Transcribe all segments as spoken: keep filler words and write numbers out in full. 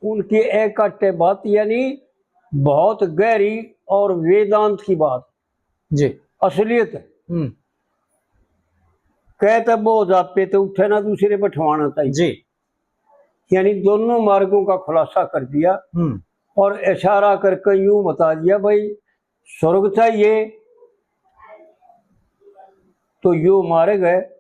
उनकी एक अट्टे बात, यानी बहुत गहरी और वेदांत की बात। जी। असलियत। हम्म। कहते बोझ आपे तो उठे ना, दूसरे बैठवाना चाहिए। जी। यानी दोनों मार्गों का खुलासा कर दिया। हम्म। और इशारा करके यूं बता दिया, भाई, स्वर्ग चाहिए तो यो मार्ग है,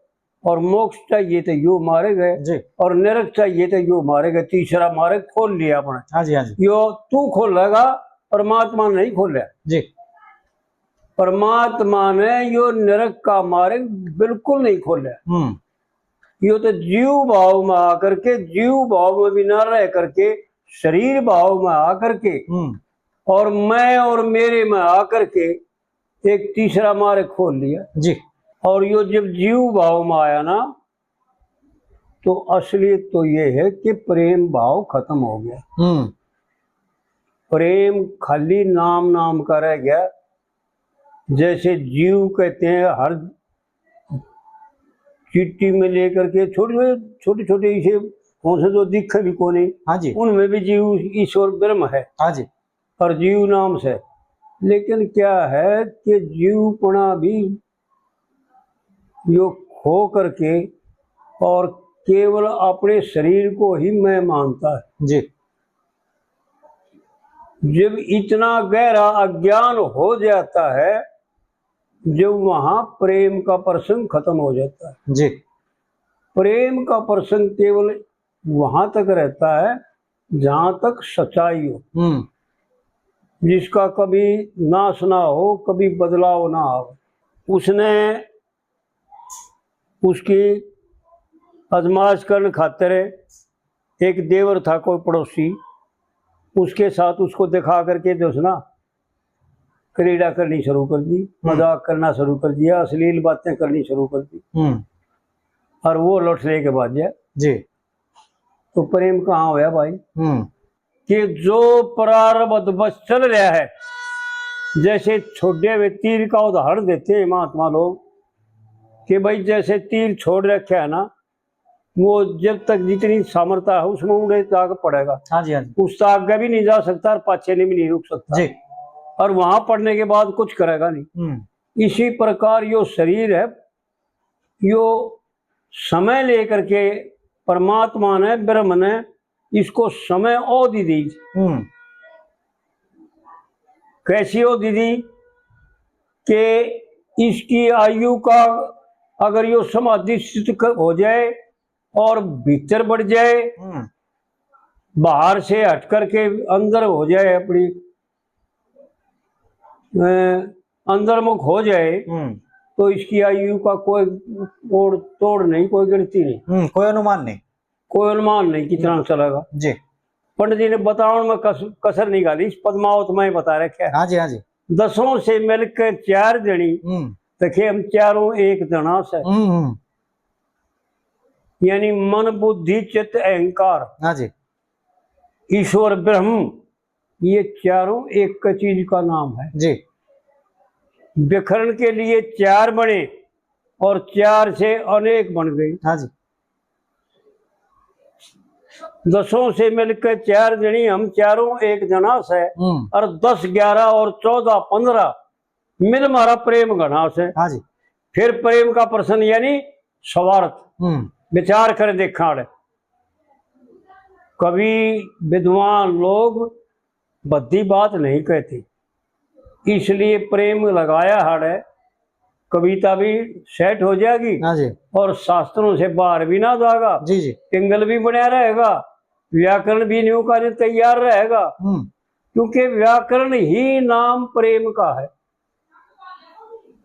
और मोक्ष चाहिए तो यो मार्ग है, जी। और नरक चाहिए तो यो मार्ग है। तीसरा मार्ग खोल लिया आपने। हाँ जी, हाँ जी। यो तू खोलेगा, परमात्मा नहीं खोले। जी। परमात्मा ने यो नरक का मार्ग बिल्कुल नहीं खोले। हम्म। यो तो जीव भाव में आकर के, जीव भाव में भी ना रह करके, शरीर भाव में आकर के, हम्म। और मैं और मेरे में आकर के एक तीसरा मार्ग खोल लिया। जी। और यो जब जीव भाव में आया ना, तो असलियत तो ये है कि प्रेम भाव खत्म हो गया। हम्म। प्रेम खाली नाम नाम का रह गया। जैसे जीव कहते हैं, हर चिट्ठी में लेकर के छोटे छोटे, छोटे इसे कौन से जो दिखे भी कोने, हाँ जी। उनमें भी जीव ईश्वर ब्रह्म है। हाँ जी। और जीव नाम से। लेकिन क्या है कि जीवपना भी यो खो करके और केवल अपने शरीर को ही मैं मानता है। जी। जब इतना गहरा अज्ञान हो जाता है, जब वहां प्रेम का प्रसंग खत्म हो जाता है। जी। प्रेम का प्रसंग केवल वहां तक रहता है जहां तक सच्चाई हो, हम्म। जिसका कभी नाश ना हो, कभी बदलाव ना हो। उसने, उसकी आजमाइश करने खातिर एक देवर था कोई पड़ोसी, उसके साथ उसको दिखा करके जो है ना, क्रीड़ा करनी शुरू कर दी, हम्म। मजाक करना शुरू कर दिया, अश्लील बातें करनी शुरू कर दी। हम्म। और वो लठ लेके भाग गया। जी। तो प्रेम कहाँ होया भाई? हम्म। कि जो प्रारब्ध बस चल रहा है, जैसे छोड़े हुए तीर का उदाहरण देते हैं महात्मा लोग कि भाई, जैसे तीर छोड़ रखे है ना, वो जब तक जितनी सामर्थ्य है उसमें उड़े जाकर पड़ेगा। हाँ जी, हाँ जी। उससे आगे भी नहीं जा सकता और पाछे नहीं भी नहीं रुक सकता। जी। और वहां पड़ने के बाद कुछ करेगा नहीं। हम्म। इसी प्रकार यो शरीर है, यो समय लेकर के परमात्मा ने, ब्रह्म ने इसको समय अवधि दी। हम्म। कैसी अवधि दी कि इसकी आयु का अगर यो समाधि स्थित क-, हो जाए और भीतर बढ़ जाए, हम्म। बाहर से हट करके अंदर हो जाए, अपनी, अ, अंतर्मुख हो जाए, हम्म। तो इसकी आयु का कोई ओड़ तोड़ नहीं, कोई गिनती नहीं। हम्म, कोई अनुमान नहीं। कोई अनुमान नहीं कितना हम्म। चलेगा। जी। पंडित जी ने बतावन में कस-, कसर नहीं घाली, इस पद्मावत में बता रखे है। हाँ जी, हाँ जी। दसों से मिलकर चार जनी, हम्म। देखे हम चारों एक जना से। हम्म, हम्म। यानी मन, बुद्धि, चित्त, अहंकार। हाँ जी। ईश्वर ब्रह्म, ये चारों एक चीज का नाम है। जी। बिखरन के लिए चार बने और चार से अनेक बन गए। हाँ जी। दसों से मिलकर चार जनी, हम चारों एक जना से, हम्म। और दस, ग्यारह और चौदह, पन्द्रह मिल म्हारा प्रेम घना से। हाँ जी। फिर प्रेम का प्रश्न यानी स्वार्थ। हम्म। विचार कर देखा। कवि विद्वान लोग भद्दी बात नहीं कहते, इसलिए प्रेम लगाया हाड़े, कविता भी सेट हो जाएगी। हाँ जी। और शास्त्रों से बाहर भी ना जाएगा। जी, जी। टिंगल भी बनया रहेगा, व्याकरण भी न्यू का न्यू तैयार रहेगा। हम्म। क्योंकि व्याकरण ही नाम प्रेम का है।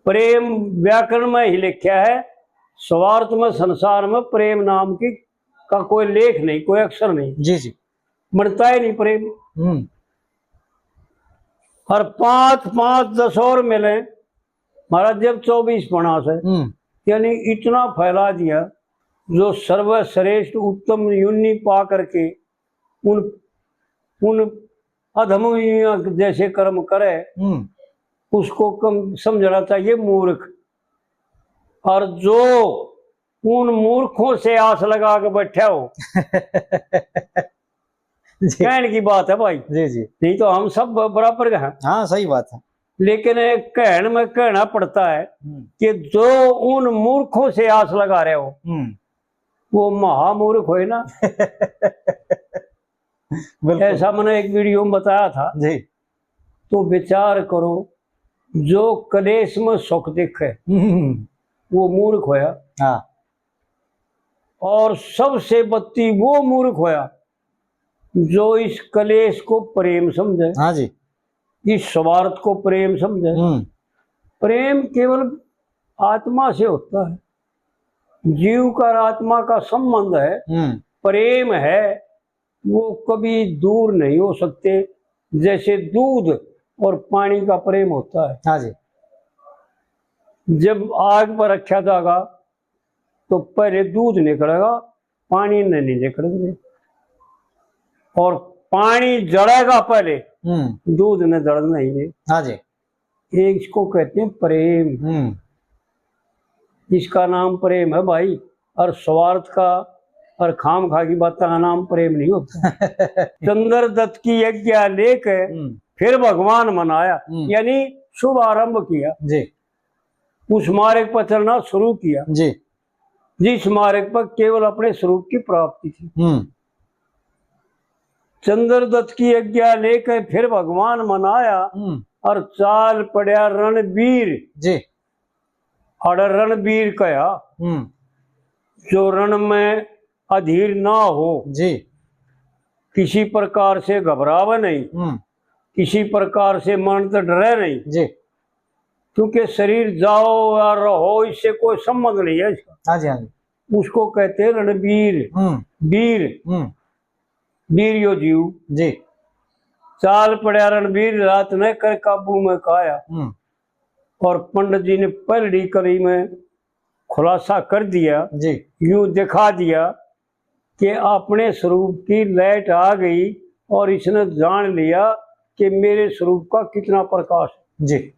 प्रेम व्याकरण में ही लिखा है, स्वार्थ में संसार में प्रेम नाम की, का कोई लेख नहीं, कोई अक्षर नहीं। जी, जी। बनता ही नहीं प्रेम। हम्म। और पाँच, पाँच, दस और मिले, महाराज जब चौबीस पना से, हम्म। यानी इतना फैला दिया, जो सर्वश्रेष्ठ उत्तम योनि पा करके उन, उन अधम जैसे कर्म करे, हम्म। उसको कम समझना चाहिए मूर्ख। और जो उन मूर्खों से आस लगा के बैठा हो, जी। कहने की बात है भाई, जी, जी। नहीं तो हम सब ब-, बराबर हैं। हाँ, सही बात है। लेकिन कहण में कहना पड़ता है हम्म। कि जो उन मूर्खों से आस लगा रहे हो, हम्म। वो महामूर्ख होए ना। बिल्कुल। ऐसा मैंने एक वीडियो में बताया था। जी। तो विचार करो, जो कलेश में सुख दिखे, हम्म। वो मूर्ख होया। हाँ। और सबसे बत्ती वो मूर्ख होया जो इस कलेश को प्रेम समझे, हाँ जी। इस स्वार्थ को प्रेम समझे। हम्म। प्रेम केवल आत्मा से होता है, जीव का और आत्मा का संबंध है, हम्म। प्रेम है, वो कभी दूर नहीं हो सकते। जैसे दूध और पानी का प्रेम होता है, हाँ जी। जब आग पर रखा जाएगा तो पहले दूध निकलेगा, पानी नहीं निकलेंगे, और पानी जलेगा पहले, हम्म। दूध ने जलना ही नहीं। हाँ जी। ये इसको कहते हैं प्रेम। हम्म। इसका नाम प्रेम है भाई, और स्वार्थ का और खाम खा की बातों का नाम प्रेम नहीं होता। चंद्रदत्त की आज्ञा लेके हम्म। फिर भगवान मनाया, हम्म। यानी शुभ आरंभ किया। जी। उस मार्ग पर चलना शुरू किया, जी। जिस मार्ग पर केवल अपने स्वरूप की प्राप्ति थी। हम्म। चंद्रदत्त की आज्ञा लेकर फिर भगवान मनाया हम्म। और चाल पड़ा रणबीर। जी। और रणबीर कहा, हम्म। जो रण में अधीर ना हो, जी। किसी प्रकार से घबरावे नहीं, हम्म। किसी प्रकार से मन तो डरे नहीं, जी। क्योंकि शरीर जाओ या रहो, इससे कोई संबंध नहीं है इसका। हाँ जी, हाँ जी। उसको कहते हैं रणबीर, हम्म। वीर, हम्म। वीर यो जीव। जी। चाल पड़ा रणबीर, रात ने कर काबू में काया। हम्म। और पंडित जी ने पहली कली में खुलासा कर दिया, जी। यूं दिखा दिया कि अपने स्वरूप की लाइट आ गई और इसने जान लिया कि मेरे स्वरूप का कितना प्रकाश है। जी।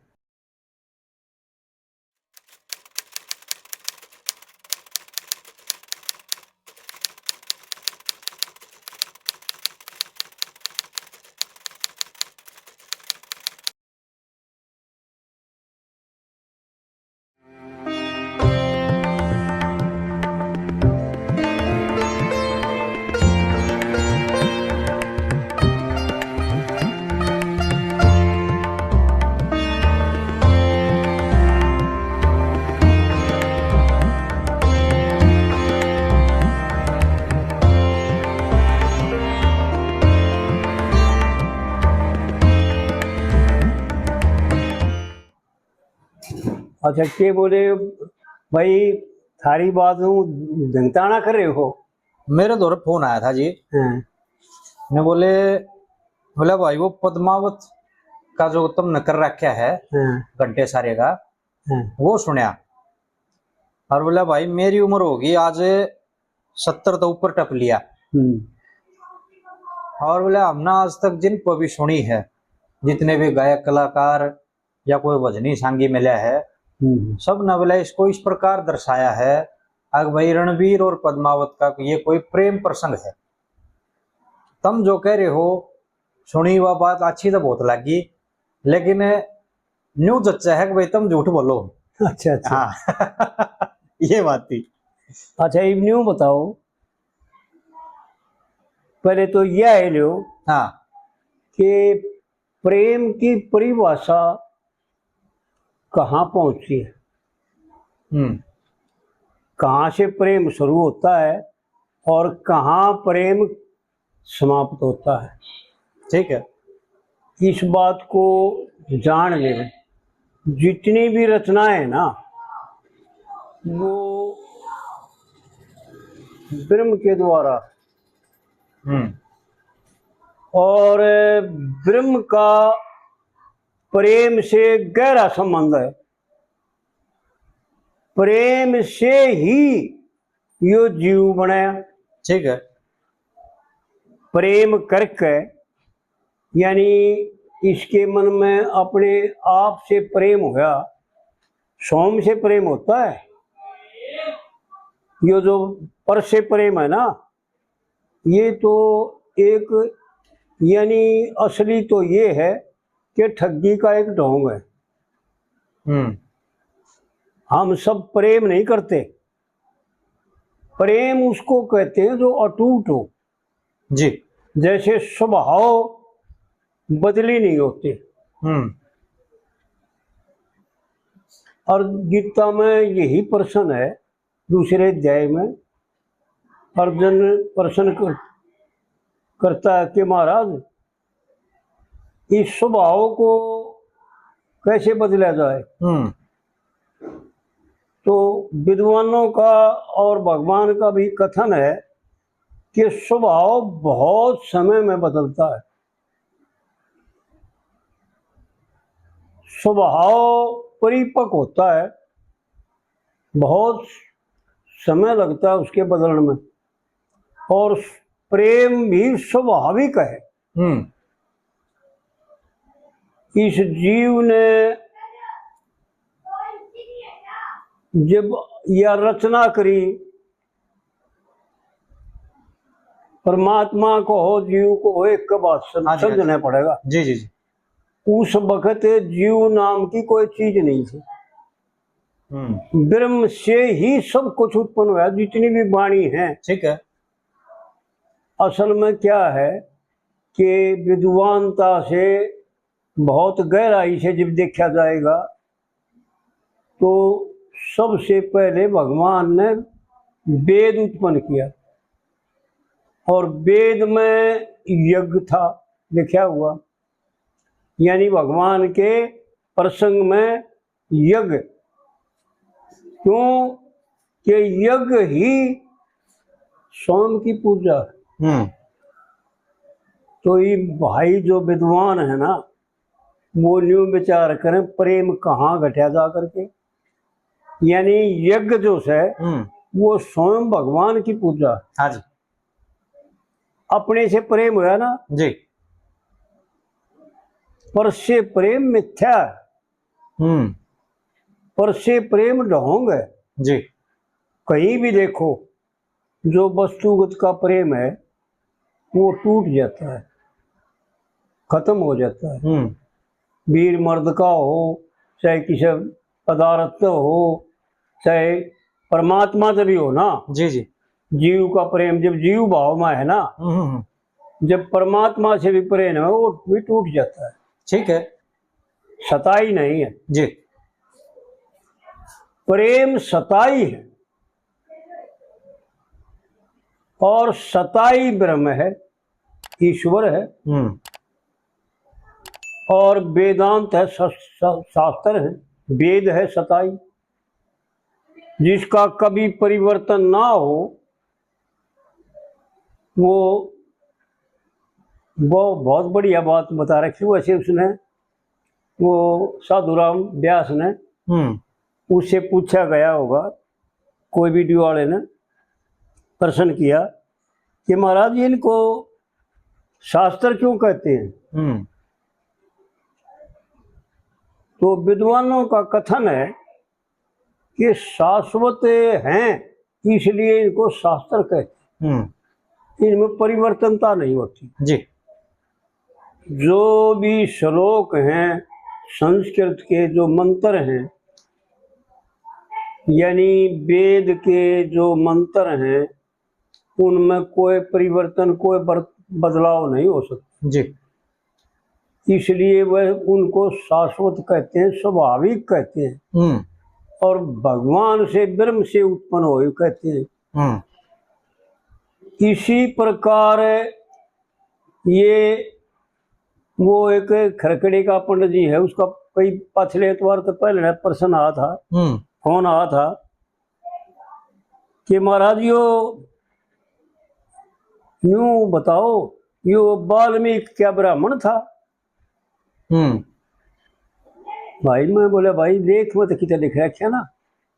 अच्छा, के बोले भाई, थारी बात नू ढंगताना कर रहे हो? मेरे धोरे फोन आया था जी। हाँ। ने बोले, बोला, "भाई, वो पद्मावत का जो तुमने कर रखा है, हाँ। घंटे सारे का, हाँ। वो सुनया।" और बोला, "भाई, मेरी उम्र होगी आज सत्तर तो ऊपर टप लिया।" हम्म। और बोला, "हमने आज तक जिन पर भी सुनी है, जितने भी गायक कलाकार या कोई भजनी सांगी मिला है, हम्म। सब ने बोला इसको इस प्रकार दर्शाया है, अग भाई, रणबीर और पद्मावत का ये कोई प्रेम प्रसंग है। तुम जो कह रहे हो, सुनी वह बात अच्छी तो बहुत लगी, लेकिन न्यू जच्चा है कि भाई तुम झूठ बोलो।" अच्छा, अच्छा। हाँ। ये बात थी। अच्छा, इब न्यू बताओ, पहले तो यह है लो, हाँ। कि प्रेम की परिभाषा कहाँ पहुंची है, हम्म। कहाँ से प्रेम शुरू होता है और कहाँ प्रेम समाप्त होता है। ठीक है। इस बात को जान लें, जितनी भी रचनाएं हैं ना, वो ब्रह्म के द्वारा, हम्म। और ब्रह्म का प्रेम से गहरा संबंध है। प्रेम से ही यो जीव बने। ठीक है। प्रेम करके, यानी इसके मन में अपने आप से प्रेम होया, सोम से प्रेम होता है। यो जो पर से प्रेम है ना, ये तो एक यानी असली तो ये है कि ठगी का एक ढोंग है। हम्म। हम सब प्रेम नहीं करते। प्रेम उसको कहते हैं जो अटूट हो। जी। जैसे स्वभाव बदली नहीं होते। हम्म। और गीता में यही प्रश्न है, दूसरे अध्याय में अर्जुन प्रश्न कर, करता है कि महाराज, इस स्वभाव को कैसे बदला जाए? हम्म। तो विद्वानों का और भगवान का भी कथन है कि स्वभाव बहुत समय में बदलता है। स्वभाव परिपक्व होता है, बहुत समय लगता है उसके बदलने में, और प्रेम भी स्वाभाविक है। हम्म। इस जीव ने जब यह रचना करी, परमात्मा को हो, जीव को हो, एक बात सम-, हाँ जी, हाँ जी। समझना पड़ेगा। जी, जी, जी। उस वक्त जीव नाम की कोई चीज नहीं थी। हम्म। ब्रह्म से ही सब कुछ उत्पन्न हुआ, जितनी भी वाणी है। ठीक है। असल में क्या है कि विद्वानता से बहुत गहराई से जब देखा जाएगा, तो सबसे पहले भगवान ने वेद उत्पन्न किया, और वेद में यज्ञ था लिखा हुआ, यानी भगवान के प्रसंग में यज्ञ, क्यों कि यज्ञ ही स्वयं की पूजा है। हम्म। तो ये भाई जो विद्वान है ना, वो न्यू विचार करें, प्रेम कहाँ घटिया जा करके, यानी यज्ञ जो है, हम्म। वो स्वयं भगवान की पूजा। हाँ जी। अपने से प्रेम हुआ ना जी। पर से प्रेम मिथ्या है। हम्म। पर से प्रेम ढोंग है। जी। कहीं भी देखो, जो वस्तुगत का प्रेम है, वो टूट जाता है, खत्म हो जाता है। हम्म। वीर मर्द का हो, चाहे किसी पदार्थ का हो, चाहे परमात्मा से भी हो ना। जी, जी। जीव का प्रेम जब जीव भाव में है ना, हम्म, हम्म, हम्म। जब परमात्मा से भी प्रेम है, वो भी टूट जाता है। ठीक है। सताई नहीं है। जी। प्रेम सताई है, और सताई ब्रह्म है, ईश्वर है। हम्म। और वेदांत है, श-, श-, शास्त्र है, वेद है सताई, जिसका कभी परिवर्तन ना हो। वो, वो बहुत बढ़िया बात बता रखी। वैसे उसने, वो साधु राम व्यास ने, हम्म। उससे पूछा गया होगा, कोई वीडियो वाले ने प्रश्न किया कि महाराज, इनको शास्त्र क्यों कहते हैं? हम्म। तो विद्वानों का कथन है कि शाश्वत हैं, इसलिए इनको शास्त्र कहते हैं। हम्म। इनमें परिवर्तनता नहीं होती। जी। जो भी श्लोक हैं, संस्कृत के जो मंत्र हैं, यानी वेद के जो मंत्र हैं, उनमें कोई परिवर्तन, कोई बर-, बदलाव नहीं हो सकता। जी। इसलिए वह उनको शाश्वत कहते हैं, स्वाभाविक कहते हैं। हम्म। और भगवान से, ब्रह्म से उत्पन्न हुए कहते हैं। हम्म। इसी प्रकार ये, वो एक खरकड़े का पंडित जी है, उसका कई पाछले एतवार तो पहले प्रश्न आया था, हम्म। फोन आया था कि महाराज, यो न्यू बताओ, यो वाल्मीकि क्या ब्राह्मण था? हम्म। भाई, मैं बोला, भाई, लेख में तो कितना लिख रखा है ना,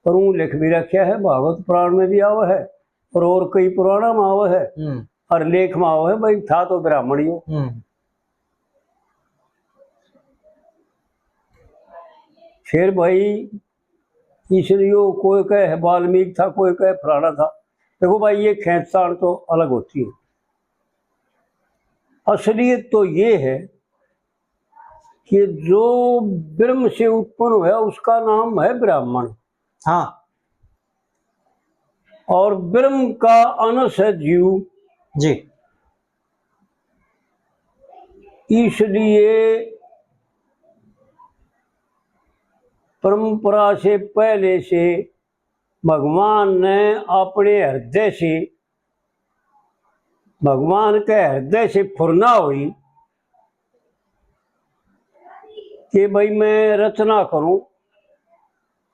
पर वो लिख भी रखा है, भागवत पुराण में भी आवा है, और, और कई पुराणा में आवा है, हम्म। और लेख में आवा है, भाई, था तो ब्राह्मण ही हो। हम्म। फिर भाई, इसलिए यो कोई कहे वाल्मीकि था, कोई कहे फलाना था। देखो भाई, ये खींचतान तो अलग होती है। असलियत तो ये है कि जो ब्रह्म से उत्पन्न हुआ, उसका नाम है ब्राह्मण। हाँ। और ब्रह्म का अंश है जीव। जी। इसलिए परंपरा से पहले से भगवान ने अपने हृदय से, भगवान के हृदय से फुरना हुई कि भाई, मैं रचना करूं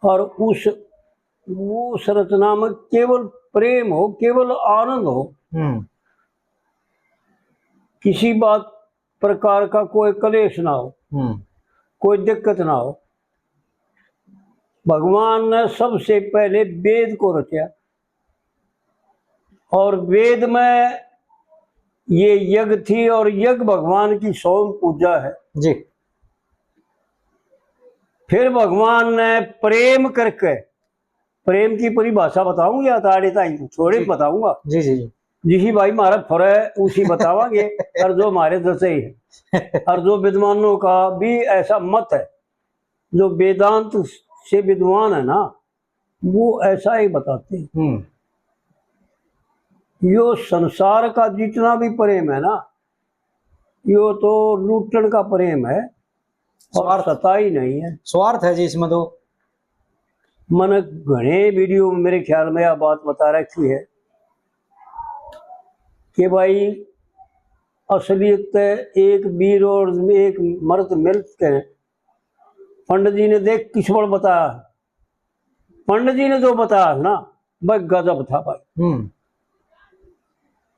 और उस, उस रचना में केवल प्रेम हो, केवल आनंद हो, हम्म। किसी बात प्रकार का कोई कलेश ना हो, हम्म। कोई दिक्कत ना हो। भगवान ने सबसे पहले वेद को रचा, और वेद में ये यज्ञ थी, और यज्ञ भगवान की सोम पूजा है। जी। फिर भगवान ने प्रेम करके, प्रेम की परिभाषा बताऊंगा या ताड़े ताई थोड़े जी। बताऊंगा। जी, जी, जी। जिसी भाई म्हारा फुरे उसी बतावांगे। और जो हमारे जैसे ही है, और जो विद्वानों का भी ऐसा मत है, जो वेदांत से विद्वान है ना, वो ऐसा ही बताते हैं। हम्म। यो संसार का जितना भी प्रेम है ना, यो तो लूटण का प्रेम है और स्वार्थ। सता ही नहीं है। स्वार्थ है जी इसमें तो। मैंने घणे वीडियो में मेरे ख्याल में यह बात बता रखी है कि भाई, असलियत ते एक वीर और एक मर्द मिलते हैं। पंडित जी ने देख किस बल बताया, पंडित जी ने जो बताया ना, वह गजब था भाई। हम्म।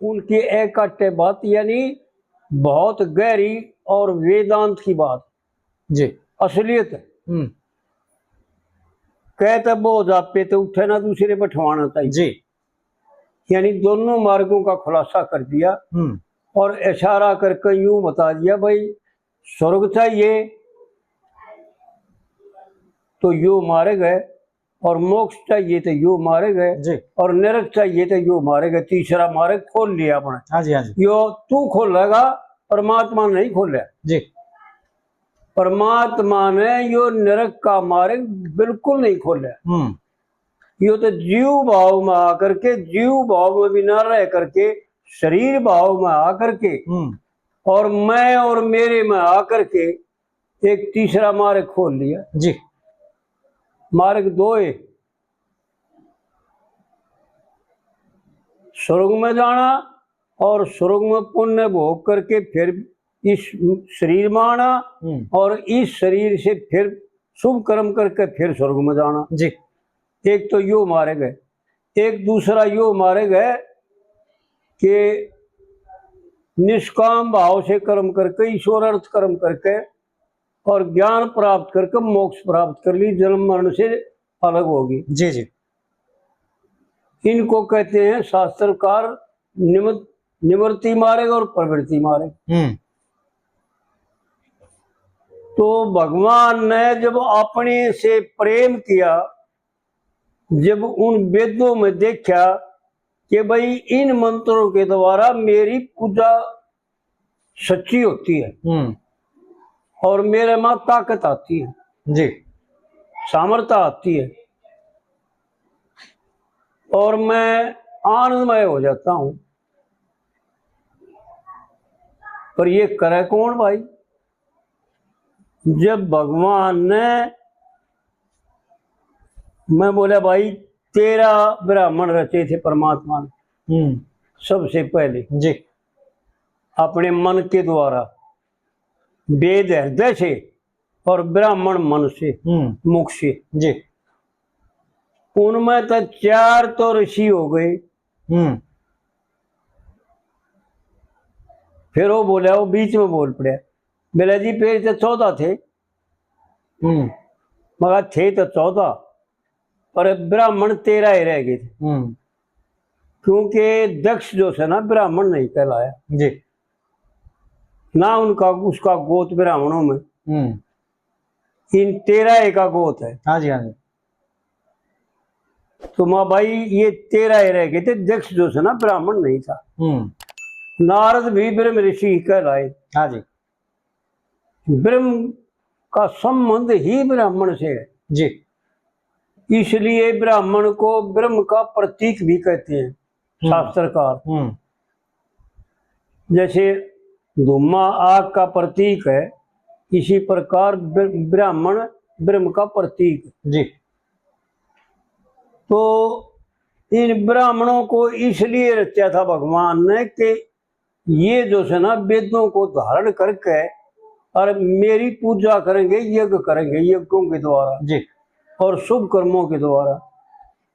उनकी एक अट्टे बात, यानी बहुत गहरी और वेदांत की बात। जी। असलियत। हम्म। कहते बोझ आपे तो उठे ना, दूसरे बैठवाना चाहिए। जी। यानी दोनों मार्गों का खुलासा कर दिया। हम्म। और इशारा करके यूं बता दिया, भाई, स्वर्ग चाहिए तो यो मार्ग है, और मोक्ष चाहिए तो यो मार्ग है, जी। और नरक चाहिए तो यो मार्ग है। तीसरा मार्ग खोल लिया अपने। हाँ जी, हाँ जी। यो तू खोलेगा, परमात्मा नहीं खोले। जी। परमात्मा ने यो नरक का मार्ग बिल्कुल नहीं खोले। हम्म। यो तो जीव भाव में आकर के, जीव भाव में भी ना रह करके, शरीर भाव में आकर के, हम्म। और मैं और मेरे में आकर के एक तीसरा मार्ग खोल लिया। जी। मार्ग दो है, स्वर्ग में जाना और स्वर्ग में पुण्य भोग करके फिर इस शरीर में आना, हम्म। और इस शरीर से फिर शुभ कर्म करके फिर स्वर्ग में जाना। जी। एक तो यो मार्ग है। एक दूसरा यो मार्ग है कि निष्काम भाव से कर्म करके, ईश्वर अर्थ कर्म करके और ज्ञान प्राप्त करके मोक्ष प्राप्त कर ली, जन्म मरण से अलग होगी। जी, जी। इनको कहते हैं शास्त्रकार निमत-, निवृत्ति मार्ग और प्रवृत्ति मार्ग। हम्म। तो भगवान ने जब अपने से प्रेम किया, जब उन वेदों में देखा कि भाई, इन मंत्रों के द्वारा मेरी पूजा सच्ची होती है, हम्म। और मेरे में ताकत आती है, जी। सामर्थ्य आती है, और मैं आनंदमय हो जाता हूं। पर ये करे कौन भाई? जब भगवान ने, मैं बोला, भाई, तेरह ब्राह्मण रचे थे परमात्मा ने, हम्म। सबसे पहले जी। अपने मन के द्वारा, वेद हृदय से और ब्राह्मण मन से, हम्म। मुख से। जी। उनमें तो चार तो ऋषि हो गए। हम्म। फिर वो बोला, वो बीच में बोल पड़ा, बोला, जी, पहले तो चौदह थे। हम्म। मगर थे तो चौदह, पर ब्राह्मण तेरह ही रह गए थे। हम्म। क्योंकि दक्ष जो है ना, ब्राह्मण नहीं कहलाया। जी। ना उनका, उसका गोत ब्राह्मणों में। हम्म। इन तेरह का गोत है। हाँ जी, हाँ जी। तो माँ भाई, ये तेरह ही रह गए थे, दक्ष जो है ना, ब्राह्मण नहीं था। हम्म। नारद भी ब्रह्म ऋषि कहलाए। हाँ जी। ब्रह्म का संबंध ही ब्राह्मण से है। जी। इसलिए ब्राह्मण को ब्रह्म का प्रतीक भी कहते हैं। हम्म। शास्त्रकार। हम्म। जैसे धुआं आग का प्रतीक है, इसी प्रकार ब्र-, ब्राह्मण ब्रह्म का प्रतीक। जी। तो इन ब्राह्मणों को इसलिए रचा था भगवान ने कि ये जो है ना, वेदों को धारण करके और मेरी पूजा करेंगे, यज्ञ करेंगे, यज्ञों के द्वारा। जी। और शुभ कर्मों के द्वारा।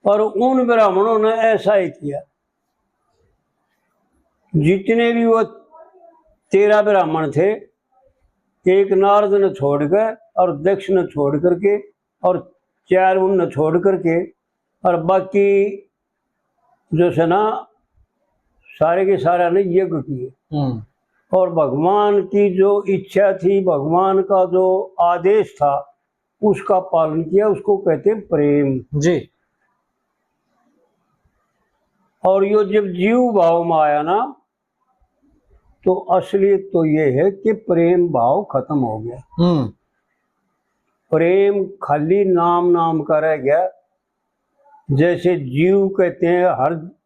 और उन ब्राह्मणों ने ऐसा ही किया। जितने भी वो तेरह ब्राह्मण थे, एक नारद ने छोड़ के और दक्ष ने छोड़ करके और चार उन ने छोड़ करके और बाकी जो है ना, सारे के सारे ने यज्ञ किए। हम्म। और भगवान की जो इच्छा थी, भगवान का जो आदेश था, उसका पालन किया, उसको कहते हैं प्रेम। जी। और यो जब जीव भाव में आया ना, तो असलियत तो ये है कि प्रेम भाव खत्म हो गया। हम्म। प्रेम खाली नाम नाम का रह गया। जैसे जीव कहते हैं, हर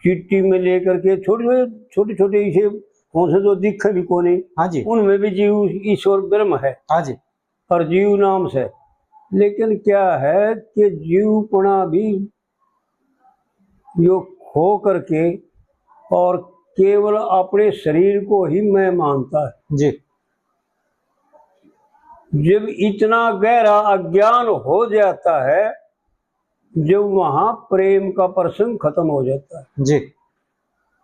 चिट्ठी में लेकर के छोटे छोटे, छोटे छोटे इसे कौन से जो दिखे भी कोने, हाँ जी। उनमें भी जीव ईश्वर ब्रह्म है। हाँ जी। और जीव नाम से। लेकिन क्या है कि जीवपना भी यो खो करके और केवल अपने शरीर को ही मैं मानता है। जी। जब इतना गहरा अज्ञान हो जाता है, जब वहां प्रेम का प्रसंग खत्म हो जाता है। जी।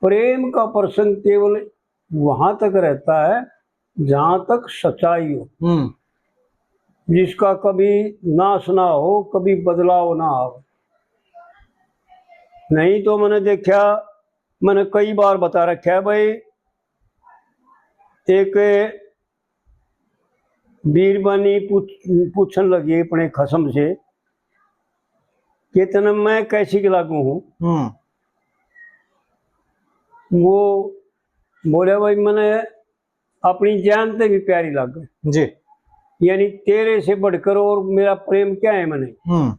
प्रेम का प्रसंग केवल वहां तक रहता है जहां तक सच्चाई हो, हम्म। जिसका कभी नाश ना हो, कभी बदलाव ना हो। नहीं तो मैंने देखा, मैंने कई बार बता रखा है भाई, एक बीरबानी पूछ, पूछन लगी अपने खसम से कि तने मैं कैसी के लागू हूं। हम्म। वो बोले, भाई, मैंने अपनी जान ते भी प्यारी लागे। जी। यानी तेरे से बढ़कर और मेरा प्रेम क्या है मने? हम्म।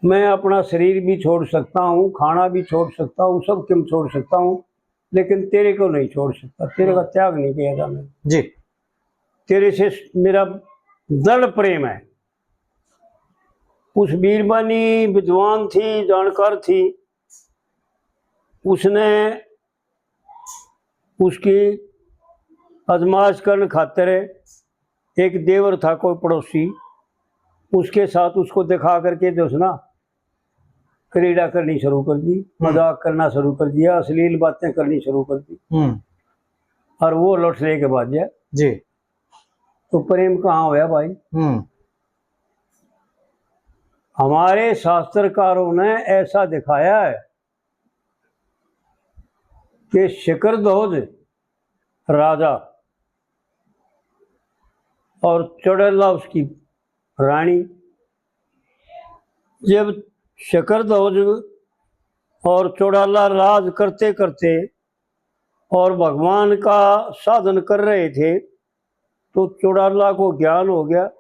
मैं अपना शरीर भी छोड़ सकता हूँ, खाना भी छोड़ सकता हूँ, सब कुछ छोड़ सकता हूँ, लेकिन तेरे को नहीं छोड़ सकता, तेरे का हम्म। त्याग नहीं किया जाना। जी। तेरे से मेरा दृढ़ प्रेम है। उस बीरबानी विद्वान थी, जानकार थी, उसने उसकी आजमाइश करने खातर एक देवर था कोई पड़ोसी, उसके साथ उसको दिखा करके जो है ना, क्रीड़ा करनी शुरू कर दी, हम्म। मजाक करना शुरू कर दिया, अश्लील बातें करनी शुरू कर दी। हम्म। और वो लठ लेके भाग गया। जी। तो प्रेम कहाँ होया भाई? हम्म। हमारे शास्त्रकारों ने ऐसा दिखाया है कि शिखरध्वज राजा और चुड़ैला उसकी रानी, जब शिखरध्वज और चुड़ैला राज करते करते और भगवान का साधन कर रहे थे, तो चुड़ैला को ज्ञान हो गया,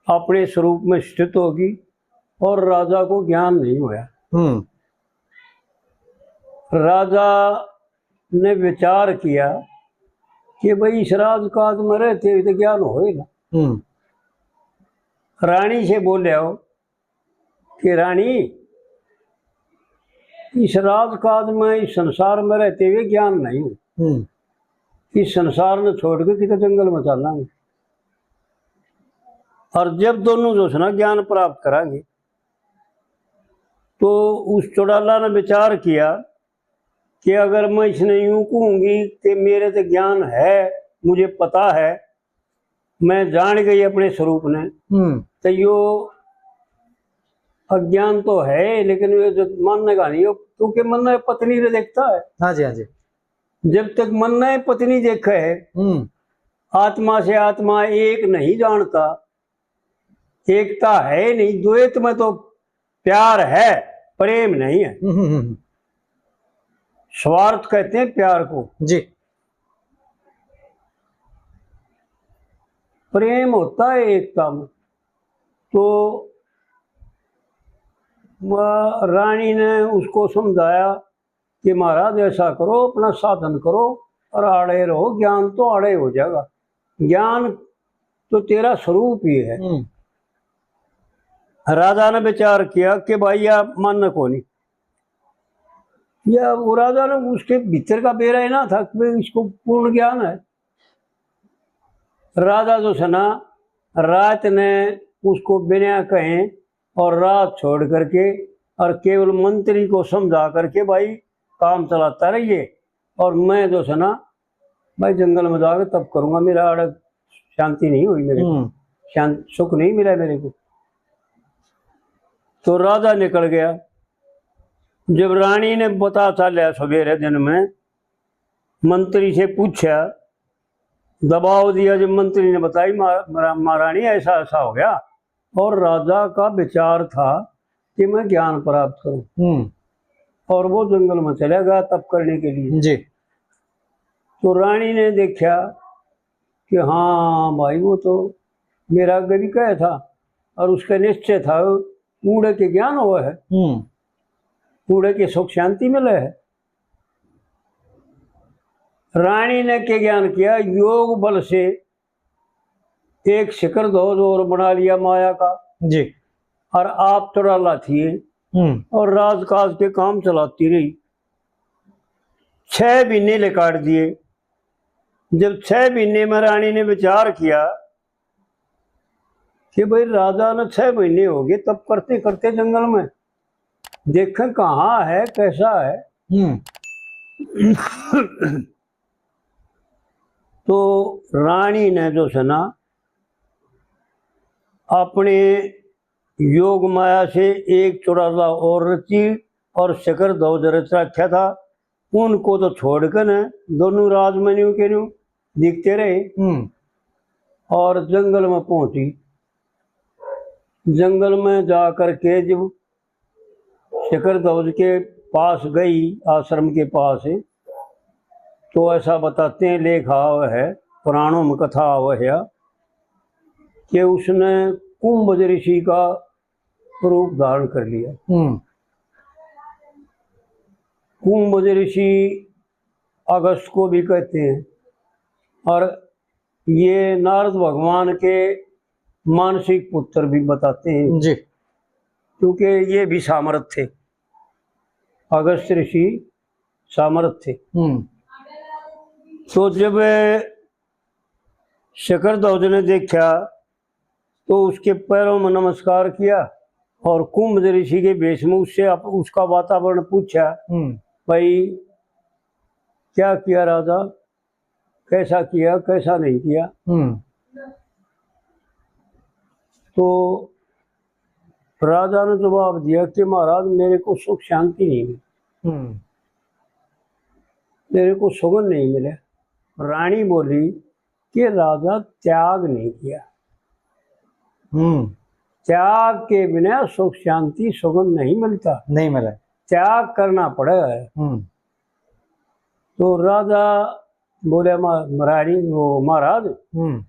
अपने स्वरूप में स्थित होगी और राजा को ज्ञान नहीं होया। हम्म। राजा ने विचार किया कि भाई, इस राजकाज में रहते हुए तो ज्ञान होए ना। हम्म। रानी से बोले हो कि रानी, इस राजकाज में, इस संसार में रहते हुए ज्ञान नहीं। हम्म। इस संसार ने छोड़ के किते जंगल में चलांगे। और जब दोनों जो है ना ज्ञान प्राप्त करांगे, तो उस चुड़ैला ने विचार किया कि अगर मैं इसने यूं कहूंगी कि मेरे तो ज्ञान है, मुझे पता है, मैं जान गई अपने स्वरूप ने, हम्म। तो यो अज्ञान तो है, लेकिन ये जो मानने का नहीं हो, क्योंकि मन ने पत्नी ने देखता है। हाँ जी, हाँ जी। जब तक मन ने पत्नी देखे है, हम्म। आत्मा से आत्मा एक नहीं जानता, एकता है नहीं, द्वैत में तो प्यार है, प्रेम नहीं है। हम्म, हम्म, हम्म। स्वार्थ कहते हैं प्यार को। जी। प्रेम होता है एकता में। तो वह रानी ने उसको समझाया कि महाराज, ऐसा करो, अपना साधन करो और आड़े रहो, ज्ञान तो आड़े हो जाएगा। ज्ञान तो तेरा स्वरूप ही है। हम्म। राजा ने विचार किया कि भाई, या मानना को नहीं। या वो राजा ने उसके भीतर का बेरा ही ना था कि इसको पूर्ण ज्ञान है। राजा जो है ना, रात ने उसको बिना कहे और रात छोड़ करके और केवल मंत्री को समझा करके भाई काम चलाता रहिए, और मैं जो है ना भाई जंगल में जाकर तप करूंगा, मेरा आड़े शांति नहीं हुई मेरे को, हम्म। शांत, सुख नहीं मिला मेरे को। तो राजा निकल गया। जब रानी ने पता चला सवेरे दिन में, मंत्री से पूछा, दबाव दिया, जब मंत्री ने बताई, "महा-, महा-, महारानी, ऐसा ऐसा हो गया।" और राजा का विचार था कि मैं ज्ञान प्राप्त करूं। हम्म। और वो जंगल में चला गया तप करने के लिए। जी। तो रानी ने देखा कि हाँ भाई, वो तो मेरा आगे भी कहा था और उसका निश्चय था, कूड़े के ज्ञान हुआ है, हम्म। कूड़े के सुख शांति मिले है। रानी ने के ज्ञान किया, योग बल से एक शिखर ध्वज और बना लिया माया का। जी। और आप चुड़ैला थी हम्म। और राजकाज के काम चलाती रही। छह महीने ले काट दिए। जब छह महीने में रानी ने विचार किया कि भाई, राजा ने छह महीने हो गए तप करते करते जंगल में, देखें कहाँ है, कैसा है। हम्म। तो रानी ने जो है ना, अपने योग माया से एक चुड़ैला और रची और शिखर ध्वज रच रखा था। उनको तो छोड़ के न दोनों राज में न्यू के न्यू दिखते रहे। हम्म। और जंगल में पहुंची। जंगल में जा करके जब शिखर ध्वज के पास गई, आश्रम के पास, तो ऐसा बताते हैं, लेख आव है, पुराणों में कथा आव है कि उसने कुंभज ऋषि का रूप धारण कर लिया। हम्म। कुंभज ऋषि अगस्त को भी कहते हैं और ये नारद भगवान के मानसिक पुत्र भी बताते हैं। जी। क्योंकि ये भी सामर्थ थे, अगस्त ऋषि सामर्थ थे। हम्म। तो जब शिखर ध्वज ने देखा तो उसके पैरों में नमस्कार किया और कुंभ ऋषि के भेष में उससे अप-, उसका वातावरण पूछा, हम्म। भाई, क्या किया राजा, कैसा किया, कैसा नहीं किया? हम्म। तो राजा ने जवाब दिया कि महाराज, मेरे को सुख शांति नहीं मिली, हम्म। मेरे को सुगन नहीं मिला। रानी बोली कि राजा, त्याग नहीं किया। हम्म। त्याग के बिना सुख शांति सुगन नहीं मिलता। नहीं मिला। त्याग करना पड़ेगा। हम्म। तो राजा बोले, "मा-, रानी, वो महाराज, हम्म।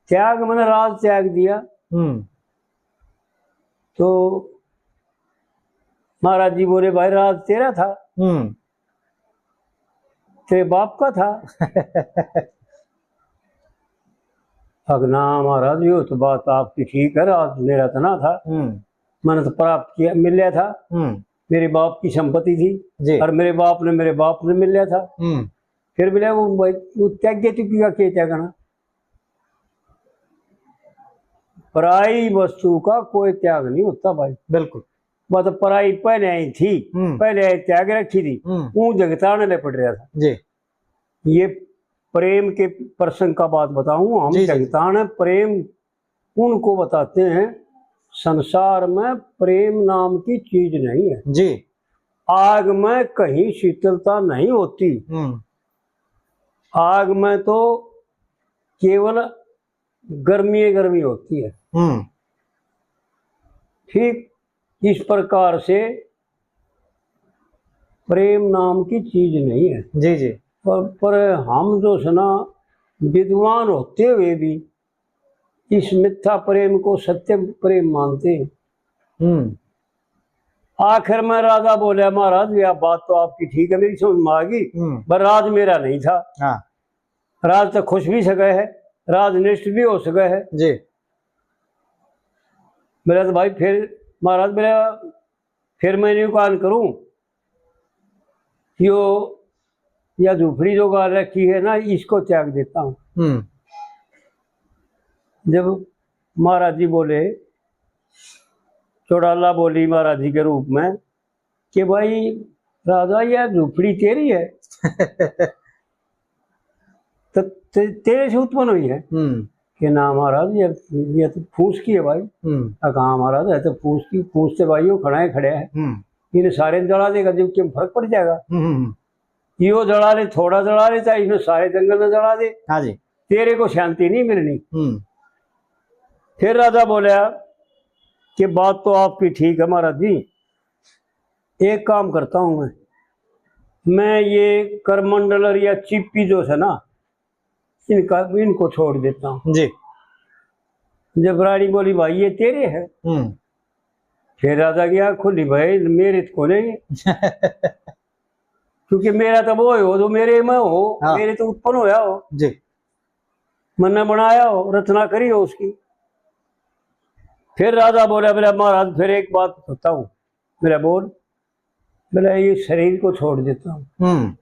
त्याग मैंने राज त्याग दिया।" हम्म। तो महाराज जी बोले, "भाई, राज तेरा था, हम्म। तेरे बाप का था।" अग ना महाराज, यो तो बात आपकी ठीक है, राज मेरा तो ना था। हम्म। मैंने तो प्राप्त किया, मिल लिया था। हम्म। मेरे बाप की संपत्ति थी जी। और मेरे बाप ने, मेरे बाप ने मिल लिया था। हम्म। फिर बोले, वो भाई, वो त्यागे तो किया, के त्यागना? पराई वस्तु का कोई त्याग नहीं होता भाई। बिल्कुल। वो तो पराई पहले आई थी, हम्म। पहले आई त्याग रखी थी, हम्म। वो जगताने ले पड़ रहा था। जी। ये प्रेम के प्रसंग का बात बताऊं, हम जी, जी, जी। जगताने प्रेम उनको बताते हैं, संसार में प्रेम नाम की चीज नहीं है। जी। आग में कहीं शीतलता नहीं होती। हम्म। आग में तो केवल गर्मी ही गर्मी होती है। हम्म। ठीक इस प्रकार से प्रेम नाम की चीज नहीं है। जी, जी। पर, पर हम जो है ना, विद्वान होते हुए भी इस मिथ्या प्रेम को सत्य प्रेम मानते हैं। हम्म। आखिर में राजा बोला, "महाराज, यह बात तो आपकी ठीक है, मेरी समझ में आ गई, हम्म। पर राज मेरा नहीं था। हाँ। राज तो खुश भी सके है, राज नष्ट भी हो सके है।" जी। मेरा तो भाई फिर, महाराज, मेरा फिर मैं न्यू कान करूं, यो, या झोपड़ी जो गाल रखी है ना, इसको त्याग देता हूँ। हम्म। जब महाराज जी बोले, चौड़ाला बोली महाराज जी के रूप में कि भाई राजा, यह झोपड़ी तेरी है? तो ते-, तेरे से उत्पन्न हुई है? हम्म। कि ना महाराज, ये, ये तो फूस की है भाई। हम्म। आ, कहाँ महाराज, है तो फूस की, फूस से भाई वो खड़ा है, खड़ा है। हम्म। इन्हें सारे जला देगा, जब क्यों फर्क पड़ जाएगा। हम्म, हम्म, हम्म। यो जला ले, थोड़ा जला ले, चाहे इसमें सारे जंगल में जला दे, हाँ जी। तेरे को शांति नहीं मिलनी। हम्म। फिर राजा बोला कि बात तो आपकी ठीक है महाराज जी, एक काम करता हूँ मैं, मैं ये करमंडल और या चिप्पी जो है ना, इनका, इनको छोड़ देता हूँ। जी। जब रानी बोली, "भाई, ये तेरे हैं।" हम्म। फिर राजा की आँख खुली, "भाई, मेरे तो कोने।" क्योंकि मेरा तो वो हो जो मेरे में हो, हाँ। मेरे तो उत्पन्न होया हो, जी। मन्ने बनाया हो, रचना करी हो उसकी। फिर राजा बोला, बोला, "महाराज, फिर एक बात बताऊं।" मेरा बोल, बोला, "ये शरीर को छोड़ देता हूँ।" हम्म।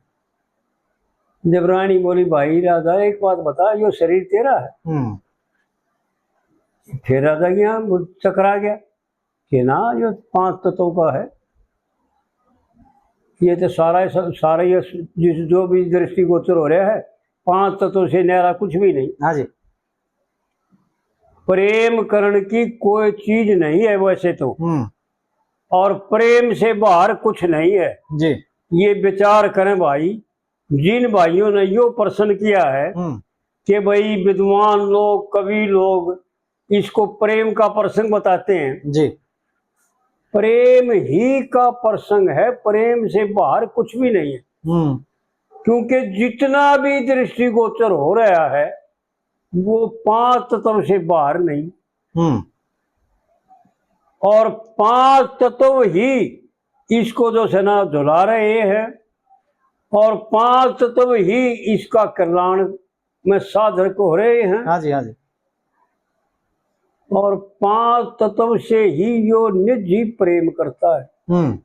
जब रानी बोली, "भाई राजा, एक बात बता, यो शरीर तेरा है?" हम्म। फिर राजा के यहाँ वो चक्कर आ गया कि ना, यो पांच तत्वों का है, ये तो सारा, सारा ये जिस, जो भी दृष्टिगोचर हो रहा है, पांच तत्वों से न्यारा कुछ भी नहीं। हाँ जी। प्रेम करण की कोई चीज नहीं है वैसे तो, हम्म। और प्रेम से बाहर कुछ नहीं है। जी। ये विचार करें भाई, जिन भाइयों ने यो प्रश्न किया है हम्म। कि भाई विद्वान लोग, कवि लोग इसको प्रेम का प्रसंग बताते हैं। जी। प्रेम ही का प्रसंग है, प्रेम से बाहर कुछ भी नहीं है। हम्म। क्योंकि जितना भी दृष्टिगोचर हो रहा है, वो पांच तत्व से बाहर नहीं। हम्म। और पांच तत्व ही इसको जो है ना झुला रहे हैं, और पांच तत्व ही इसका कल्याण में साधक हो रहे हैं। हाँ जी, हाँ जी। और पांच तत्व से ही यो निज ही प्रेम करता है। हम्म।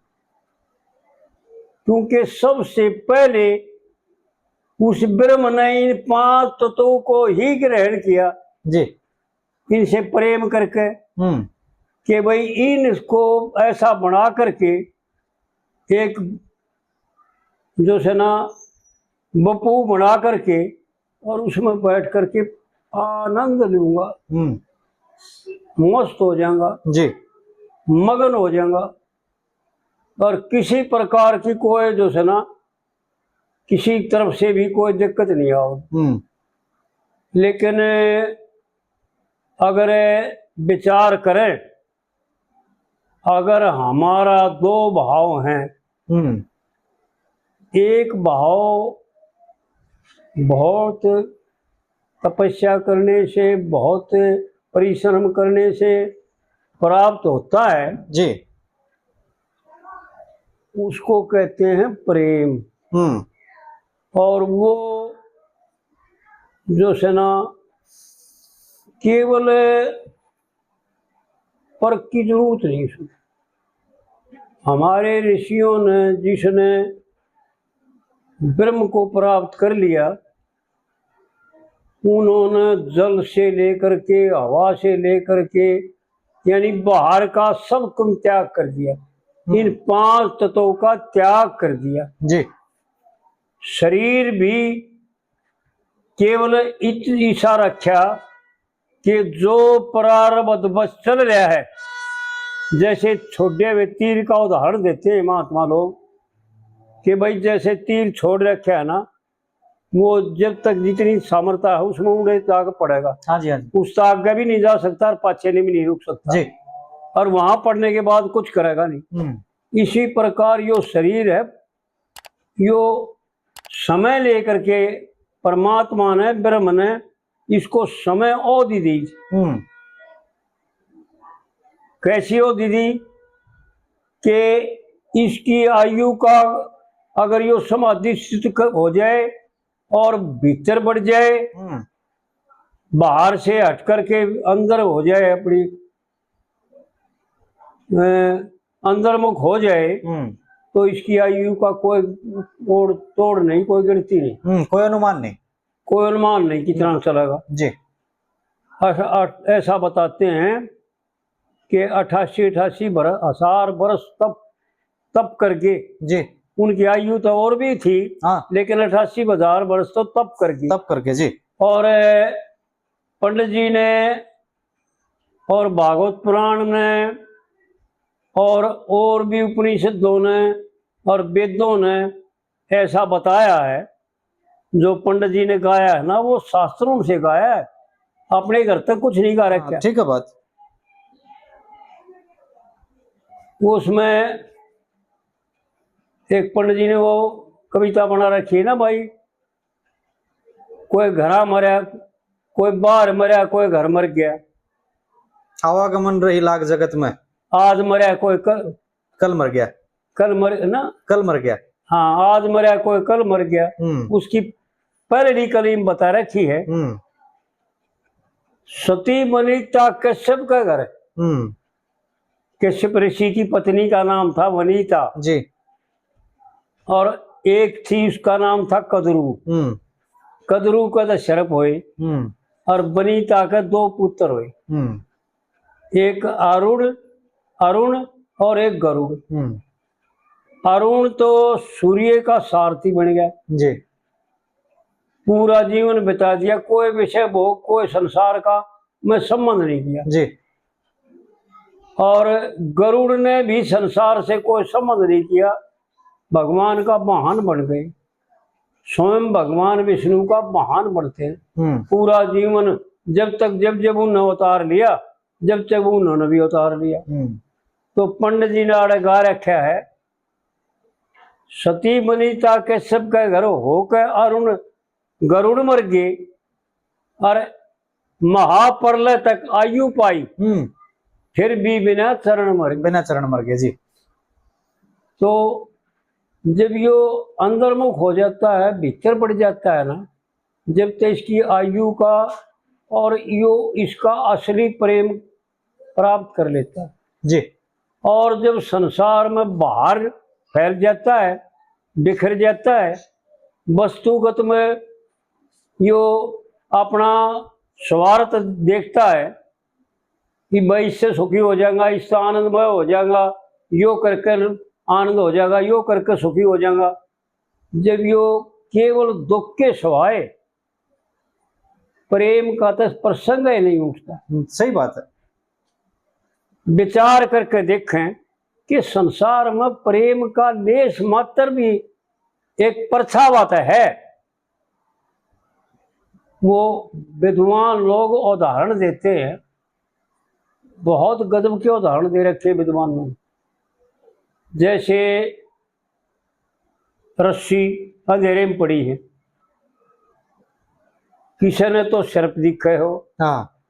क्योंकि सबसे पहले उस ब्रह्म ने इन पांच तत्वों को ही ग्रहण किया। जी। इनसे प्रेम करके हम्म। कि भाई इनको ऐसा बना करके एक जो है ना बपू बना करके और उसमें बैठ करके आनंद लूंगा, हम्म। मस्त हो जाऊंगा, जी। मगन हो जाऊंगा और किसी प्रकार की कोई जो है ना किसी तरफ से भी कोई दिक्कत नहीं आओ। हम्म। लेकिन अगर विचार करें, अगर हमारा दो भाव हैं, हम्म। एक भाव बहुत तपस्या करने से, बहुत परिश्रम करने से प्राप्त होता है, जी। उसको कहते हैं प्रेम। हम्म। और वो जो है ना, केवल परख की जरूरत नहीं उसमें। हमारे ऋषियों ने, जिसने ब्रह्म को प्राप्त कर लिया, उन्होंने जल से लेकर के, हवा से लेकर के, यानी बाहर का सब कुछ त्याग कर दिया। हम्म। इन पांच तत्वों का त्याग कर दिया। जी। शरीर भी केवल इत-, ऐसा रखा कि जो प्रारब्ध बस चल रहा है, जैसे छोड़े हुए तीर का उदाहरण देते हैं महात्मा लोग कि भाई जैसे तीर छोड़ रखा है ना, वो जब तक जितनी सामर्थ्य है उसमें उड़े जाकर पड़ेगा। हाँ जी, हाँ जी। उससे आगे भी नहीं जा सकता और पाछे ने भी नहीं रुक सकता। जी। और वहां पड़ने के बाद कुछ करेगा नहीं। हम्म। इसी प्रकार यो शरीर है, यो समय लेकर के परमात्मा ने, ब्रह्म ने इसको समय अवधि दी। हम्म। कैसी अवधि दी? कि इसकी आयु का अगर यो समाधि स्थित क-, हो जाए और भीतर बढ़ जाए, हम्म। बाहर से हट करके अंदर हो जाए, अपनी, अ, अंतर्मुख हो जाए, हम्म। तो इसकी आयु का कोई ओड़, तोड़ नहीं, कोई गिनती नहीं। हम्म, कोई अनुमान नहीं। कोई अनुमान नहीं कितना हम्म। चलेगा। जी। ऐसा, ऐसा बताते हैं कि अट्ठासी, अट्ठासी बर-, हजार बरस तप, तप करके जी। उनकी आयु तो और भी थी, हाँ। लेकिन अट्ठासी हजार बरस तो तप करके। तप करके, जी। और, अ, पंडित जी ने और भागवत पुराण ने और, और भी उपनिषदों ने और वेदों ने ऐसा बताया है, जो पंडित जी ने गाया है ना, वो शास्त्रों से गाया है, अपने घर तक कुछ नहीं गा हाँ, रखा। ठीक है बात। वो उसमें एक पंडित जी ने वो कविता बना रखी है ना भाई, कोई घरा मरया, कोई बाहर मरया, कोई घर मर गया। आवागमन रही लाग जगत में। आज मरया कोई कल, कल मर गया। कल मर ना? कल मर गया। हाँ, आज मरया कोई कल मर गया। हम्म। उसकी पहली कली में बता रखी है। हम्म। सती वनिता कश्यप का घर। हम्म। कश्यप ऋषि की पत्नी का नाम था वनिता। जी। और एक थी, उसका नाम था कदरू। हम्म। कदरू का तो सर्प होए। हम्म। और वनिता के दो पुत्र होए। हम्म। एक अरुण, अरुण और एक गरुड़। हम्म। अरुण तो सूर्य का सारथी बन गया। जी। पूरा जीवन बिता दिया, कोई विषय भोग, कोई संसार का मैं संबंध नहीं किया। जी। और गरुड़ ने भी संसार से कोई संबंध नहीं किया, भगवान का वाहन बन गए, स्वयं भगवान विष्णु का वाहन बनते हैं। हम्म। पूरा जीवन जब तक, जब जब उन्होंने अवतार लिया, जब जब उन्होंने भी अवतार लिया। हम्म। तो पंडित जी ने आड़े गा रखा है, सती वनिता कश्यप के घर होके अरुण गरुड़ मर गए और महाप्रलय तक आयु पाई, हम्म। फिर भी बिना चरण मर गए। बिना चरण मर गए, जी। तो जब यो अंतर्मुख हो जाता है, भीतर पड़ जाता है ना, जब तो इसकी आयु का और यो इसका असली प्रेम प्राप्त कर लेता है। जी। और जब संसार में बाहर फैल जाता है, बिखर जाता है, वस्तुगत में यो अपना स्वार्थ देखता है कि मैं इससे सुखी हो जाऊंगा, इससे आनंदमय हो जाऊंगा, यो करके आनंद हो जाएगा, यो करके सुखी हो जाऊंगा। जब यो केवल दुख के सिवाय प्रेम का तो प्रसंग ही नहीं उठता। हम्म, सही बात है। विचार करके देखें कि संसार में प्रेम का लेश मात्र भी एक परछावा तो है। वो विद्वान लोग उदाहरण देते हैं, बहुत गजब के उदाहरण दे रखे विद्वान ने। जैसे रस्सी अंधेरे में पड़ी है, किसी ने तो सर्प दिखे हो, हाँ।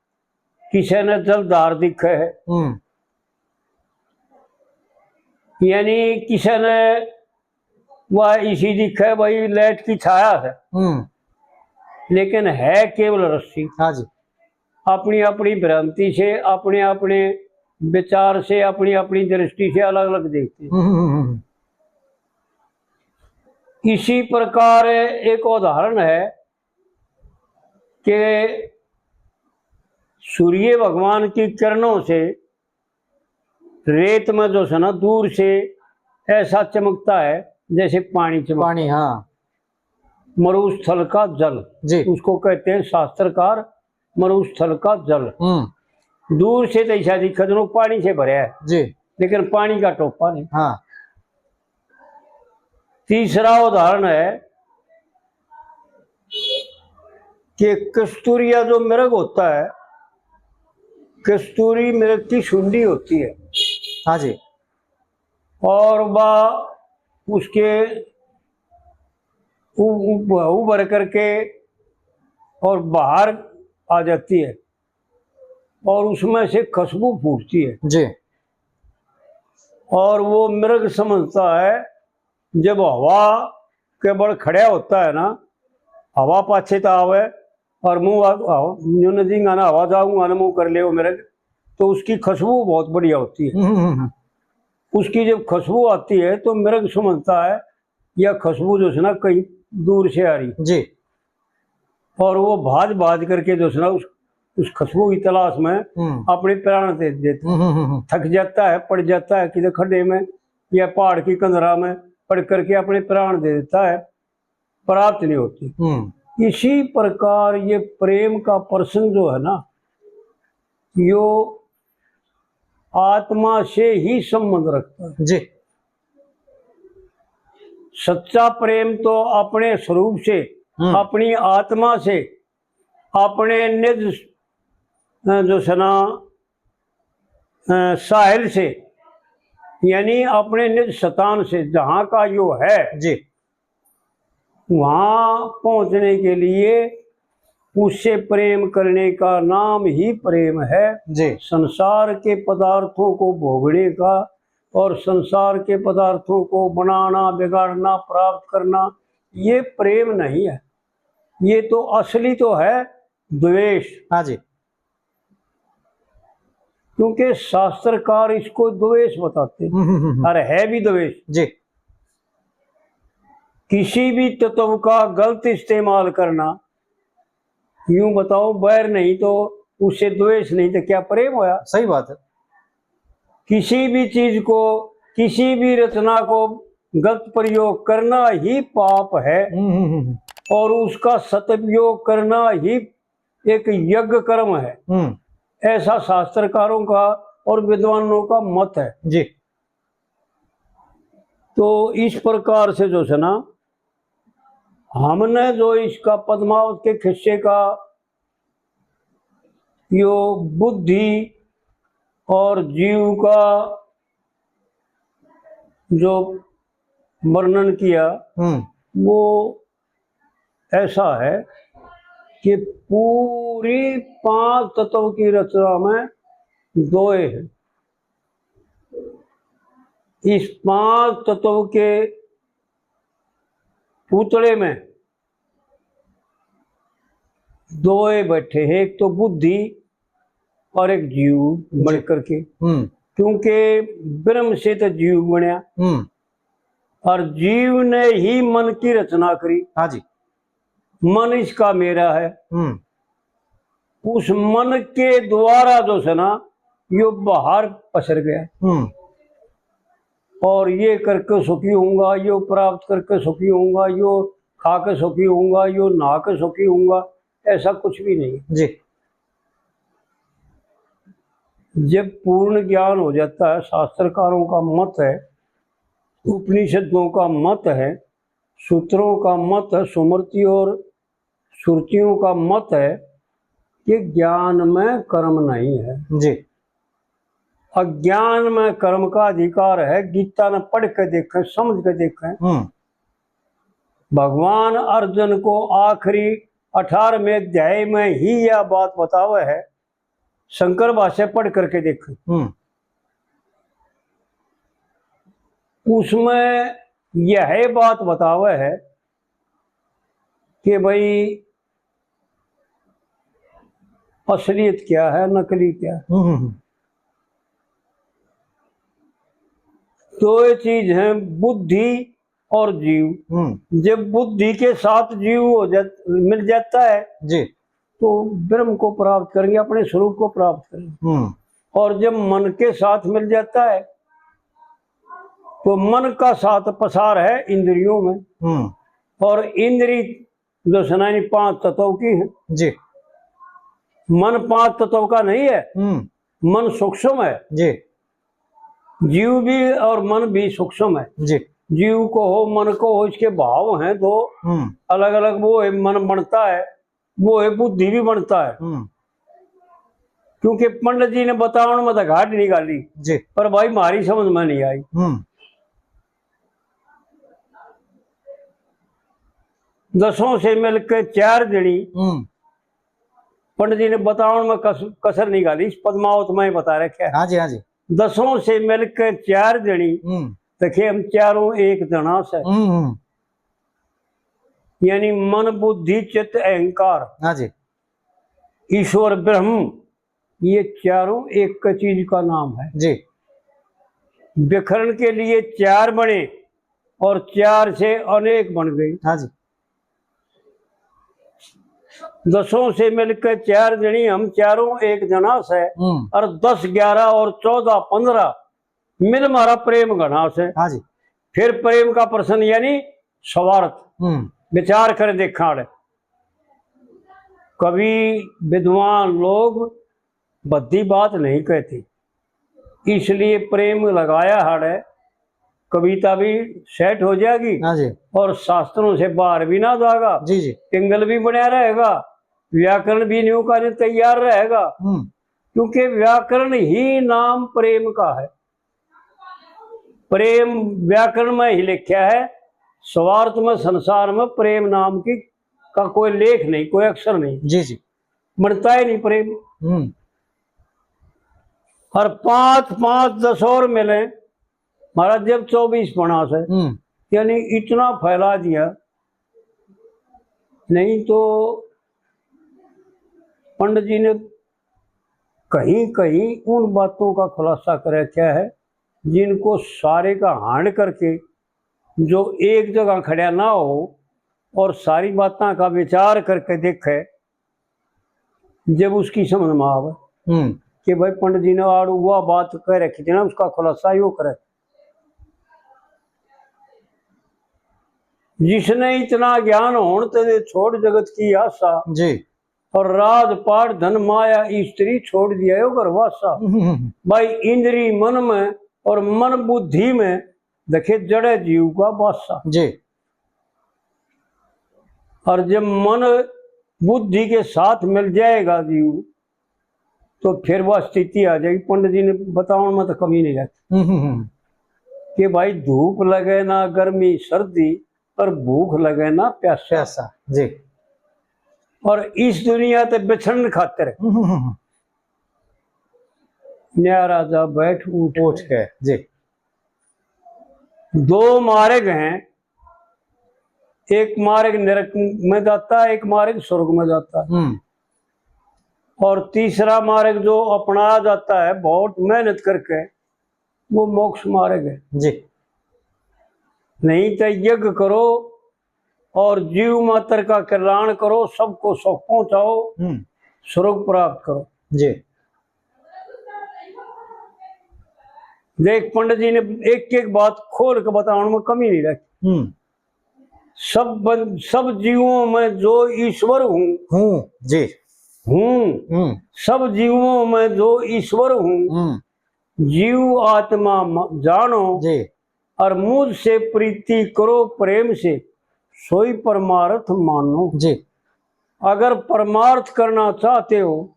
किसी ने जलधार दिखे है, हम्म। यानी किसी ने वह इसी दिखे भाई, लाइट की छाया है, हम्म। लेकिन है केवल रस्सी। हाँ जी। अपनी अपनी भ्रांति से, अपने अपने विचार से, अपनी अपनी दृष्टि से अलग अलग देखते हैं। हम्म, हम्म, हम्म। इसी प्रकार एक उदाहरण है कि सूर्य भगवान की किरणों से रेत में जो है ना, दूर से ऐसा चमकता है जैसे पानी चमकता पानी, है। हाँ। मरुस्थल का जल, जी। उसको कहते हैं शास्त्रकार मरुस्थल का जल। हम्म। दूर से तो ऐसा दिखे जणु पानी से भरया है, जी। लेकिन पानी का टोपा नहीं। हाँ। तीसरा उदाहरण है कि कस्तूरिया जो मिर्ग होता है, कस्तूरी मिर्ग की सुंडी होती है। हाँ जी। और वह उसके उ-, उ-, उभर करके और बाहर आ जाती है और उसमें से खुशबू फूटती है। जी। और वो मृग समझता है, जब हवा के बल खड़ा होता है ना, हवा पाछे तो आवे और मुंह आ-, आ-, न्यू नजीक आना, हवा जाऊंगा ना, मुंह कर ले वो मृग, तो उसकी खुशबू बहुत बढ़िया होती है। हम्म, हम्म, हम्म। उसकी जब खुशबू आती है तो मृग समझता है, यह खुशबू जो है ना कहीं दूर से आ रही। जी। और वो भाज भाज करके जो है ना उस, उस खुशबू की तलाश में हम्म। अपने प्राण दे देता है। हम्म, हम्म, हम्म। थक जाता है, पड़ जाता है किसी खड्डे में या पहाड़ की कंदरा में पड़ करके अपने प्राण दे देता है, प्राप्त नहीं होती। हम्म। इसी प्रकार ये प्रेम का प्रसंग जो है ना, यो आत्मा से ही संबंध रखता है। जी। सच्चा प्रेम तो अपने स्वरूप से, हम्म। अपनी आत्मा से, अपने निज, अ, जो है ना, अ, साहिल से, यानी अपने निज स्थान से, जहाँ का यो है, जी। वहाँ पहुँचने के लिए उससे प्रेम करने का नाम ही प्रेम है। जी। संसार के पदार्थों को भोगने का और संसार के पदार्थों को बनाना, बिगाड़ना, प्राप्त करना, ये प्रेम नहीं है। ये तो असली तो है द्वेष। हाँ जी। क्योंकि शास्त्रकार इसको द्वेष बताते हैं। हम्म, हम्म, हम्म। और है भी द्वेष। जी। किसी भी तत्व का गलत इस्तेमाल करना, यूं बताओ, बैर नहीं तो उससे द्वेष नहीं तो क्या प्रेम होया? सही बात है। किसी भी चीज को, किसी भी रचना को गलत प्रयोग करना ही पाप है। हम्म, हम्म, हम्म। और उसका सदुपयोग करना ही एक यज्ञ कर्म है। हम्म। ऐसा शास्त्रकारों का और विद्वानों का मत है। जी। तो इस प्रकार से जो है ना, हमने जो इसका पद्मावत के खिस्से का यो बुद्धि और जीव का जो वर्णन किया, हम्म। वो ऐसा है कि पूरी पांच तत्व की रचना में दोए हैं। इस पांच तत्व के पुतले में दोए बैठे हैं, एक तो बुद्धि और एक जीव बन जी। करके। हम्म। क्योंकि ब्रह्म से तो जीव बनया हम्म। और जीव ने ही मन की रचना करी। हाँ जी। मन इसका मेरा है। हम्म। उस मन के द्वारा जो है ना, यो बाहर पसर गया। हम्म। और ये करके सुखी होऊंगा, यो प्राप्त करके सुखी होऊंगा, यो खा के सुखी होऊंगा, यो नहा के सुखी होऊंगा, ऐसा कुछ भी नहीं। जी। जब पूर्ण ज्ञान हो जाता है, शास्त्रकारों का मत है, उपनिषदों का मत है, सूत्रों का मत है, स्मृति और श्रुतियों का मत है कि ज्ञान में कर्म नहीं है। जी। अज्ञान में कर्म का अधिकार है। गीता ने पढ़ के देखें, समझ के देखें। हम्म। भगवान अर्जुन को आखिरी अठारहवें अध्याय में ही यह बात बतावे है, शंकर भाष्य पढ़ करके देखें। हम्म। उसमें यह बात बतावे है कि भाई, असलियत क्या है, नकली क्या है। हम्म, हम्म, हम्म। दो ये चीज हैं, बुद्धि और जीव। हम्म। जब बुद्धि के साथ जीव हो जा, मिल जाता है, जी। तो ब्रह्म को प्राप्त करेंगे, अपने स्वरूप को प्राप्त करेंगे। हम्म। और जब मन के साथ मिल जाता है, तो मन का साथ पसार है इंद्रियों में। हम्म। और इंद्री जो सेनानी पांच तत्व की है। जी। मन पांच तत्व का नहीं है। हम्म। मन सूक्ष्म है। जी। जीव भी और मन भी सूक्ष्म है। जी। जीव को हो, मन को हो, इसके भाव हैं दो। हम्म। अलग अलग वो है, मन बनता है, वो है बुद्धि भी बनता है। हम्म। क्योंकि पंडित जी ने बतावन में तो घाट निकाली, जी। पर भाई, म्हारी समझ में नहीं आई। हम्म। दसों से मिलके चार जनी। हम्म। पंडित जी ने बतावन में कस-, कसर नहीं घाली, इस पद्मावत में ही बता रखा है। हाँ जी, हाँ जी। दसों से मिलके चार जनी, हम्म। देखे हम चारों एक जना से। हम्म, हम्म। यानी मन, बुद्धि, चित्त, अहंकार, हाँ जी। ईश्वर, ब्रह्म, ये चारों एक चीज का नाम है जी। बिखरन के लिए चार बने और चार से अनेक बन गए। हाँ जी। दसों से मिलकर चार जनी, हम चारों एक जना से, हम्म। और दस, ग्यारह और चौदह, पन्द्रह मिल म्हारा प्रेम घना से। हाँ जी। फिर प्रेम का प्रश्न यानी स्वार्थ, हम्म। विचार कर देखा। कवि विद्वान लोग बद्दी बात नहीं कहते, इसलिए प्रेम लगाया हाड़े, कविता भी सेट हो जाएगी। हाँ जी। और शास्त्रों से बाहर भी ना जाएगा। जी, जी। एंगल भी बनया रहेगा, व्याकरण भी न्यू का न्यू तैयार रहेगा। हम्म। क्योंकि व्याकरण ही नाम प्रेम का है। प्रेम व्याकरण में ही लिखा है, स्वार्थ में संसार में प्रेम नाम की का कोई लेख नहीं, कोई अक्षर नहीं। जी, जी। बनता ही नहीं प्रेम। हम्म। और पाँच, पाँच, दस और मिले, महाराज जब चौबीस बना से, हम्म। यानी इतना फैला दिया। नहीं तो पंडित जी ने कहीं कहीं उन बातों का खुलासा कर रखा है जिनको सारे का हांड करके जो एक जगह खड़ा ना हो और सारी बातों का विचार करके देखे, जब उसकी समझ में आवे, हम्म। कि भाई पंडित जी ने आड़ू वह बात कह रखी थी ना, उसका खुलासा यो करे। जिसने इतना ज्ञान होण ते छोड़ जगत की आशा, जी। और राजपाट धन माया स्त्री छोड़ दिया यो घरवासा। हम्म। भाई इंद्री मन में और मन बुद्धि में देखे जड़े जीव का बासा। जी। और जब मन बुद्धि के साथ मिल जाएगा जीव, तो फिर वह स्थिति आ जाएगी। पंडित जी ने बतावन में तो कमी नहीं रहती। हम्म, हम्म, हम्म। कि भाई धूप लगे ना गर्मी सर्दी, और भूख लगे ना प्यासा। प्यासा, जी। और इस दुनिया ते बिछड़न खातिर हम्म, हम्म, हम्म। न्यारा जा बैठ उठ उठ के, जी। दो मार्ग हैं, एक मार्ग नरक में जाता है, एक मार्ग स्वर्ग में जाता है। हम्म। और तीसरा मार्ग जो अपनाया जाता है बहुत मेहनत करके, वो मोक्ष मार्ग है। जी। नहीं तो यज्ञ करो और जीव मात्र का कल्याण करो, सबको सुख पहुंचाओ, हम्म। स्वर्ग प्राप्त करो। जी। देख पंडित जी ने एक एक बात खोल के बताने में कमी नहीं रखी। हम्म। सब बन-, सब जीवों में जो ईश्वर हूँ, हूँ, जी। हूँ, हम्म। सब जीवों में जो ईश्वर हूँ, हम्म। जीव आत्मा म-, जानो, जी। और मुझसे प्रीति करो प्रेम से, सोई परमार्थ मानो। जी। अगर परमार्थ करना चाहते हो,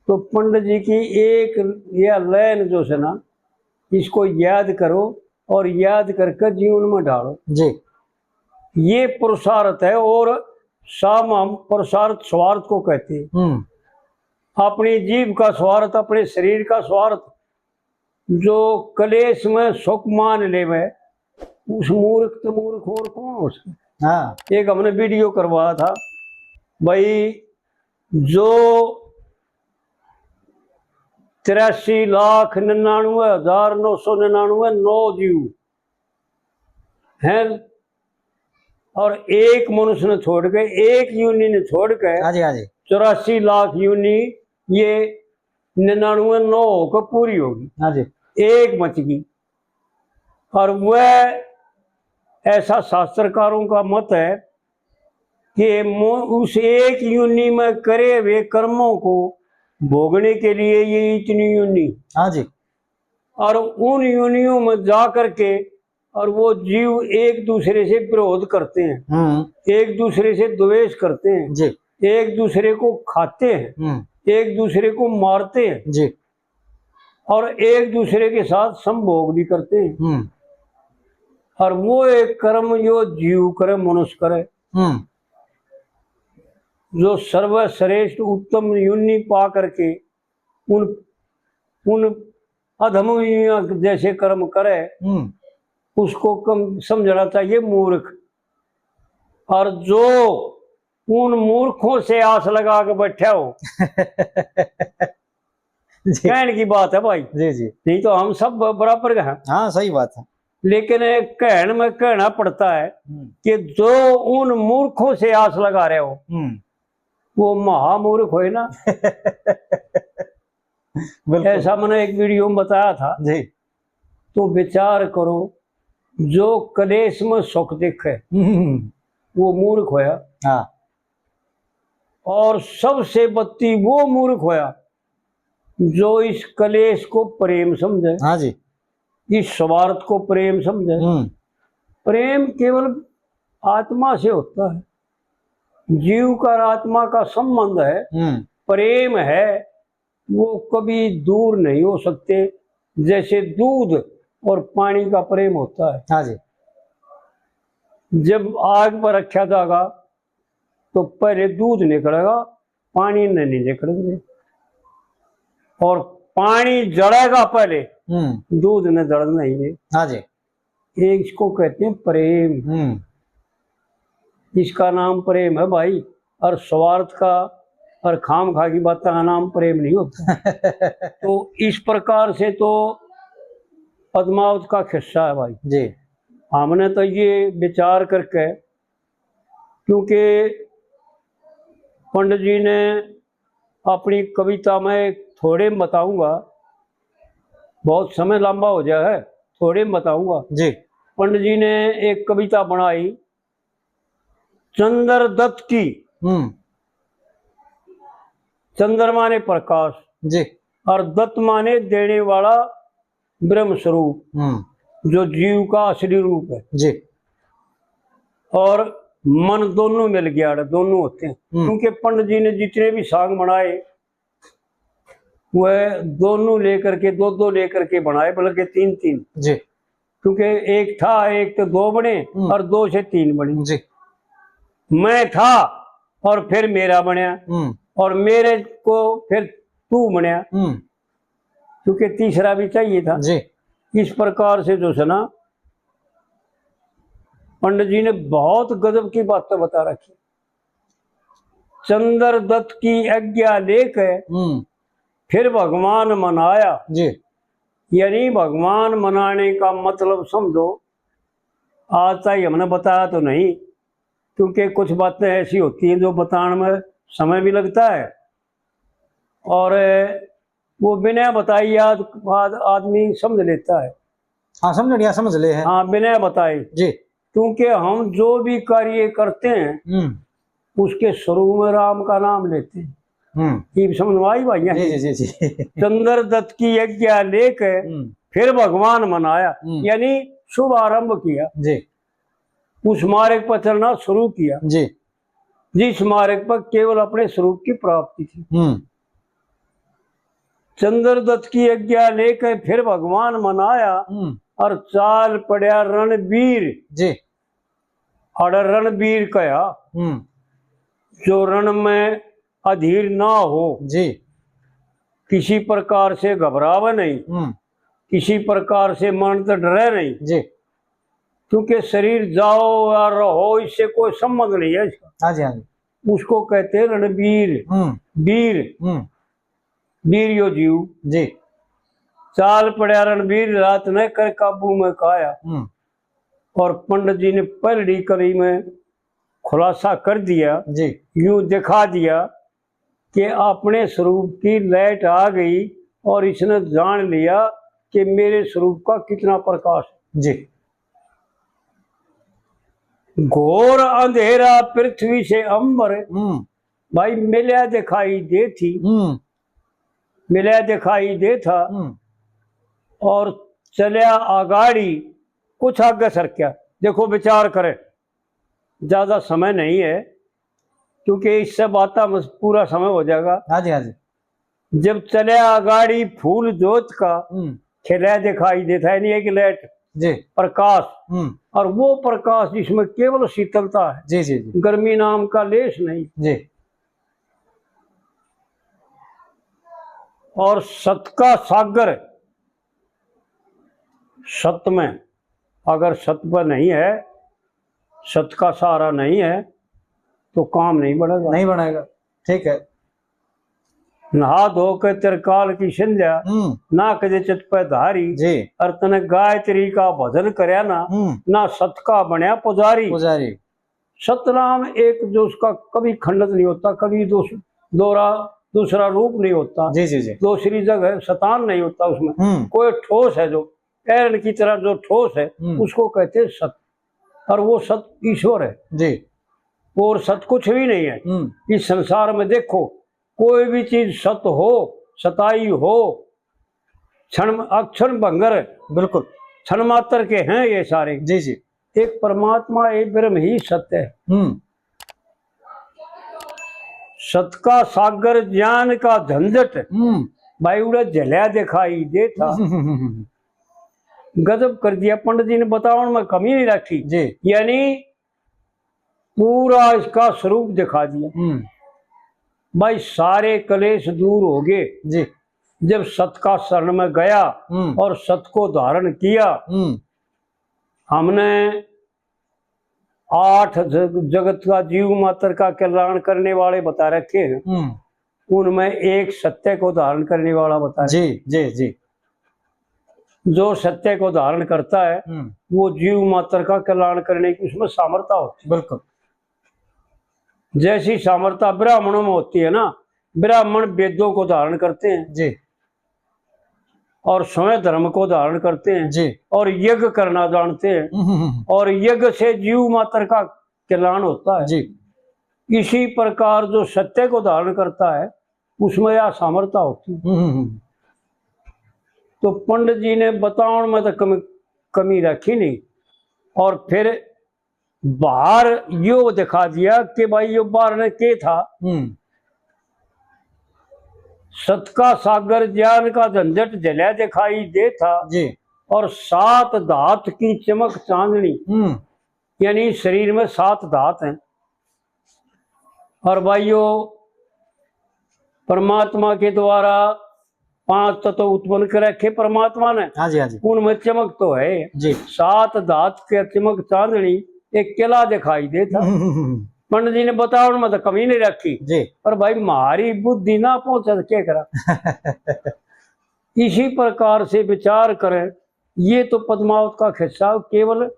तो पंडित जी की एक यह लाइन जो है ना, इसको याद करो और याद करके जीवन में ढालो। जी। ये पुरुषार्थ है, और साम हम पुरुषार्थ स्वार्थ को कहते हैं। हम्म। अपनी जीभ का स्वार्थ, अपने शरीर का स्वार्थ, जो क्लेश में सुख मान लेवे, उस मूर्ख तो मूर्ख और कौन हो सकता? हाँ। एक हमने वीडियो करवाया था भाई, जो तिरासी लाख निन्यानवे हजार नौ सौ निन्यानवे नौ जीव हैं, और एक मनुष्य ने छोड़ के, एक योनि ने छोड़ के हाँ जी, हाँ जी। चौरासी लाख योनि ये निन्यानवे नौ होकर पूरी होगी। हाँ जी। एक बच गई। और वह ऐसा शास्त्रकारों का मत है कि मो-, उस एक योनि में करे हुए कर्मों को भोगने के लिए ये इतनी योनि। हाँ जी। और उन योनियों में जा करके और वो जीव एक दूसरे से विरोध करते हैं, हम्म। एक दूसरे से द्वेष करते हैं, जी। एक दूसरे को खाते हैं, हम्म। एक दूसरे को मारते हैं, जी। और एक दूसरे के साथ संभोग भी करते हैं। हम्म। और वो एक कर्म जो जीव करे, मनुष्य करे, हम्म। जो सर्वश्रेष्ठ उत्तम योनि पा करके उन, उन अधम योनियों जैसे कर्म करे, हम्म। उसको कम समझना चाहिए मूर्ख। और जो उन मूर्खों से आस लगा के बैठा हो, जी। कहने की बात है भाई। जी, जी। नहीं तो हम सब ब-, बराबर हैं। हाँ, सही बात है। लेकिन एक कहन में कहना पड़ता है हम्म। कि जो उन मूर्खों से आस लगा रहे हो, हम्म। वो महामूर्ख होए ना। बिल्कुल। ऐसा मैंने एक वीडियो में बताया था। जी। तो विचार करो, जो कलेश में सुख देखे, हम्म। वो मूर्ख होया। हाँ। और सबसे बत्ती वो मूर्ख होया, जो इस कलेश को प्रेम समझे, हाँ जी। इस स्वार्थ को प्रेम समझे। हम्म। प्रेम केवल आत्मा से होता है, जीव का और आत्मा का संबंध है, हम्म। प्रेम है, वो कभी दूर नहीं हो सकते। जैसे दूध और पानी का प्रेम होता है। हाँ जी। जब आग पर रखा जाएगा तो पहले दूध निकलेगा, पानी नहीं निकलेंगे, और पानी जलेगा पहले, हम्म। दूध ने जल नहीं दे। हाँ जी। ये इसको कहते हैं प्रेम। हम्म। इसका नाम प्रेम है भाई, और स्वार्थ का और खाम खा की बातों का नाम प्रेम नहीं होता। तो इस प्रकार से तो पद्मावत का खिस्सा है भाई। जी। हमने तो ये विचार करके, क्योंकि पंडित जी ने अपनी कविता में थोड़े में बताऊंगा, बहुत समय लंबा हो गया है, थोड़े में बताऊंगा। जी। पंडित जी ने एक कविता बनाई, चंद्र दत्त की। हम्म। चंद्रमा ने प्रकाश, जी। और दत्त माने देने वाला ब्रह्म स्वरूप, हम्म। जो जीव का असली रूप है। जी। और मन दोनों मिल गया, दोनों होते हैं। हम्म। क्योंकि पंडित जी ने जितने भी सांग बनाए, वह दोनों लेकर के, दो दो लेकर के बनाए, बल्कि तीन तीन। जी। क्योंकि एक था, एक तो दो बने, हम्म। और दो से तीन बने। जी। मैं था और फिर मेरा बनया, हम्म। और मेरे को फिर तू बनया, हम्म। क्योंकि तीसरा भी चाहिए था। जी। इस प्रकार से जो है ना, पंडित जी ने बहुत गजब की बातें बता रखी। चंद्र दत्त की आज्ञा लेके, हम्म। फिर भगवान मनाया। जी। यानी भगवान मनाने का मतलब समझो, आज ताई हमने बताया तो नहीं, क्योंकि कुछ बातें ऐसी होती हैं जो बताने में समय भी लगता है, और वो बिना बताई आद-, आद-, आदमी समझ लेता है। हाँ, समझ लिया, समझ ले है। हाँ, बिना बताए। जी। क्योंकि हम जो भी कार्य करते हैं, हम्म। उसके शुरू में राम का नाम लेते हैं। हम्म। ये समझ में आई भाई? जी, जी, जी, जी। चंद्र दत्त की आज्ञा लेके, हम्म। फिर भगवान मनाया, हम्म। यानी शुभारंभ किया। जी। उस मार्ग पर चलना शुरू किया, जी। जिस मार्ग पर केवल अपने स्वरूप की प्राप्ति थी। हम्म। चंद्रदत्त की आज्ञा लेकर फिर भगवान मनाया, हम्म। और चाल पड़ा रणबीर। जी। और रणबीर कहा, हम्म। जो रण में अधीर ना हो, जी। किसी प्रकार से घबरावे नहीं, हम्म। किसी प्रकार से मन तो डरे नहीं, जी। क्योंकि शरीर जाओ या रहो, इससे कोई संबंध नहीं है इसका। हाँ जी, हाँ जी। उसको कहते हैं रणबीर, हम्म। वीर, हम्म। वीर यो जीव। जी। चाल पड़ा रणबीर, रात ने कर काबू में काया। हम्म। और पंडित जी ने पहली कली में खुलासा कर दिया, जी। यूं दिखा दिया कि अपने स्वरूप की लाइट आ गई और इसने जान लिया कि मेरे स्वरूप का कितना प्रकाश है। जी। घोर अंधेरा पृथ्वी से अंबर, हम्म। भाई, मिल्या दिखाई दे थी, हम्म। मिल्या दिखाई दे था, हम्म। और चल्या आगाड़ी, कुछ आगे सरक्या। देखो, विचार करें, ज्यादा समय नहीं है, क्योंकि इससे बात में पूरा समय हो जाएगा। हाँ जी, हाँ जी। जब चल्या आगाड़ी फूल जोत का, हम्म। खिला दिखाई देता है, यानी एक लाइट। जी। प्रकाश, हम्म। और वो प्रकाश जिसमें केवल शीतलता है, जी, जी, जी। गर्मी नाम का लेश नहीं। जी। और सत का सागर, सत में अगर सत पर नहीं है, सत का सहारा नहीं है, तो काम नहीं बनेगा। नहीं बनेगा, ठीक है। नहा धो के त्रिकाल की संध्या, हम्म। ना कदे चित पे धारी, जी। और तने गायत्री का भजन करया ना, हम्म। ना सत का बनया पुजारी। पुजारी। सतनाम एक जो उसका कभी खंडित नहीं होता, कभी दोस-, दोरा-, दूसरा रूप नहीं होता। जी, जी, जी। दूसरी जगह शतान नहीं होता उसमें। हम्म। कोई ठोस है जो, iron की तरह जो ठोस है, हम्म। उसको कहते हैं सत। और वो सत ईश्वर है। जी। और सत कुछ भी नहीं है। हम्म। इस संसार में देखो, कोई भी चीज सत हो, सताई हो, क्षण, अक्षण भंगर, बिल्कुल। क्षण मात्र के हैं ये सारे। जी, जी। एक परमात्मा, एक ब्रह्म ही सत्य है। हम्म। सत का सागर ज्ञान का झंझट, हम्म। भाई उड़े झल्या दिखाई देता। हम्म, हम्म, हम्म, हम्म। गजब कर दिया, पंडित जी ने बतावन में कमी नहीं रखी। जी। यानी पूरा इसका स्वरूप दिखा दिया। हम्म। भाई सारे कलेश दूर हो गए। जी। जब सत का शरण में गया हम्म। और सत को धारण किया, हम्म। हमने आठ जग-, जगत का जीव मात्र का कल्याण करने वाले बता रखे हैं। हम्म। उनमें एक सत्य को धारण करने वाला बता रखे। जी, जी, जी। जो सत्य को धारण करता है, हम्म। वो जीव मात्र का कल्याण करने की उसमें सामर्थ्य होती है। बिल्कुल। जैसी सामर्थ्य ब्राह्मणों में होती है ना, ब्राह्मण वेदों को धारण करते हैं। जी। और स्वयं धर्म को धारण करते हैं। जी। और यज्ञ करना जानते हैं। हम्म, हम्म, हम्म। और यज्ञ से जीव मात्र का कल्याण होता है। जी। इसी प्रकार जो सत्य को धारण करता है, उसमें यह सामर्थ्य होती है। हम्म, हम्म, हम्म। तो पंडित जी ने बतावन में तो कमी, कमी रखी नहीं। और फिर बाहर यो दिखा दिया कि भाई यो बाहर ने के था। हम्म। सत का सागर ज्ञान का झंझट जल्या दिखाई दे था। जी। और सात धात की चमक चांदनी, हम्म। यानी शरीर में सात धात हैं। और भाइयों, परमात्मा के द्वारा पांच तत्व उत्पन्न कर रखे परमात्मा ने। हाँ जी, हाँ जी। उनमें चमक तो है। जी। सात धात के चमक चांदनी एक किला दिखाई देता। पंडित जी ने बतावन में तो कमी नहीं रखी। जी। पर भाई, म्हारी बुद्धि ना पहुंचे तो क्या करा? इसी प्रकार से विचार करें, ये तो पद्मावत का खिस्सा केवल,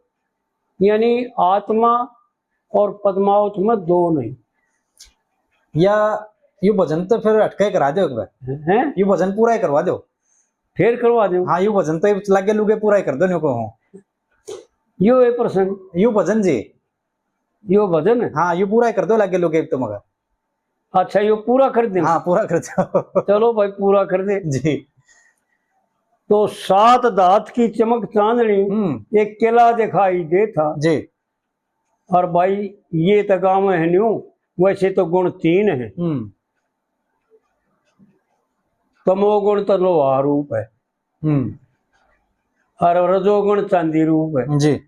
यानी आत्मा और पद्मावत में दो नहीं। या यो भजन तो फिर अटके करा दो एक बार। हैं? यो भजन पूरा ही करवा दो। फिर करवा दो। हाँ, यो भजन तो लागे लुगे पूरा ही कर दो, न्यू कहूँ। यो है प्रसंग। यो भजन जी। यो भजन? हाँ, यो पूरा ही कर दो लागे लुगे तो मगर। अच्छा, यो पूरा कर दे। हाँ, पूरा कर दो। चलो भाई, पूरा कर दे। जी। तो सात धात की चमक चांदनी, हम्म। एक किला दिखाई दे था। जी। और भाई, ये तो गाँव है न्यू, वैसे तो गुण तीन है। हम्म। तमोगुण तो लोहा रूप है। हम्म। और रजोगुण चांदी रूप है। जी।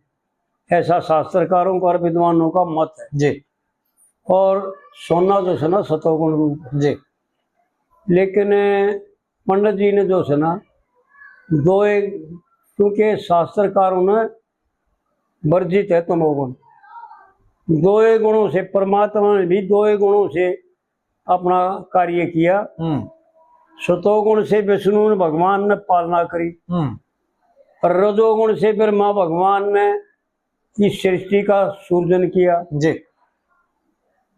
ऐसा शास्त्रकारों का और विद्वानों का मत है। जी। और सोना जो है ना, सतोगुण रूप है। जी। लेकिन पंडित जी ने जो है ना, दोए, क्योंकि शास्त्रकारों ने वर्जित है तमोगुण। दोए गुणों से, परमात्मा ने भी दोए गुणों से अपना कार्य किया। हम्म। सतोगुण से विष्णु ने भगवान ने पालना करी। हम्म। और रजोगुण से ब्रह्मा भगवान ने इस सृष्टि का सृजन किया। जी।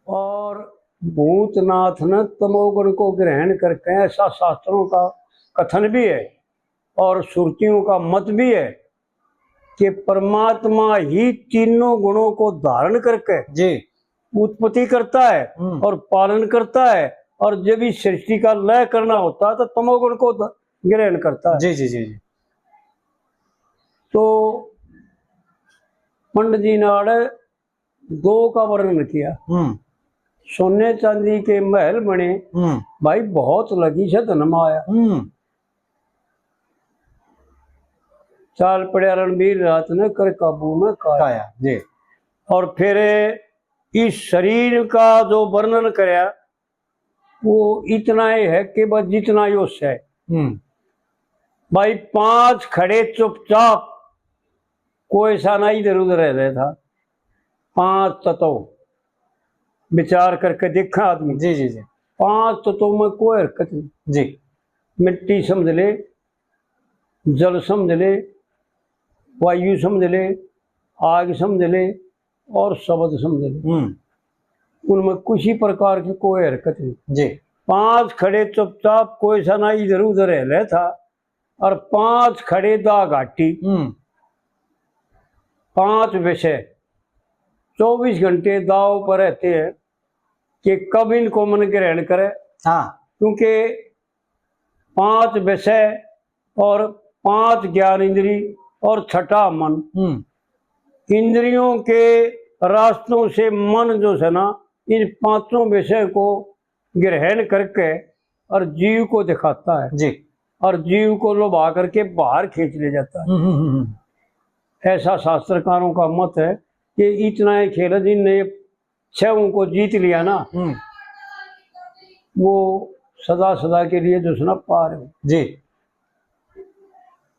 और भूतनाथ ने तमोगुण को ग्रहण करके, ऐसा शास्त्रों का कथन भी है और श्रुतियों का मत भी है कि परमात्मा ही तीनों गुणों को धारण करके जी। उत्पत्ति करता है हम्म। और पालन करता है, और जब इस सृष्टि का लय करना होता है तो तमोगुण को ध-, ग्रहण करता है। जी, जी, जी, जी। तो पंडित जी ने आड़े दो का वर्णन किया। हम्म। सोने चांदी के महल बने, हम्म। भाई बहुत लगी से धन माया। हम्म। चाल पड़या रणबीर रात ने, कर काबू में काया। काया, जी। और फिर इस शरीर का जो वर्णन करया, वो इतना ही है कि बस जितना ही उससे है। हम्म। भाई, पांच खड़े चुपचाप, कोई सा ना इधर उधर रह रहा था। पांच तत्व विचार करके देखा आदमी। जी, जी, जी। पांच तत्वों में कोई हरकत नहीं। जी। मिट्टी समझ ले, जल समझ ले, वायु समझ ले, आग समझ ले और शब्द समझ ले। हम्म। उनमें किसी प्रकार की कोई हरकत नहीं। जी। पांच खड़े चुपचाप, कोई सा ना इधर उधर हिले था, और पांच खड़े दा घाटी। हम्म। पांच विषय चौबीस घंटे दाव पर रहते हैं कि कब इनको मन ग्रहण करे। हाँ। क्योंकि पांच विषय और पांच ज्ञान इंद्री और छठा मन। हम्म। इंद्रियों के रास्तों से मन जो है ना, इन पांचों विषय को ग्रहण करके और जीव को दिखाता है। जी। और जीव को लुभा करके बाहर खींच ले जाता है। हम्म, हम्म, हम्म, हम्म। ऐसा शास्त्रकारों का मत है कि इतना ही खेल है, जिनने ये छहों को जीत लिया ना, हम्म। वो सदा सदा के लिए जो है ना पार है। जी।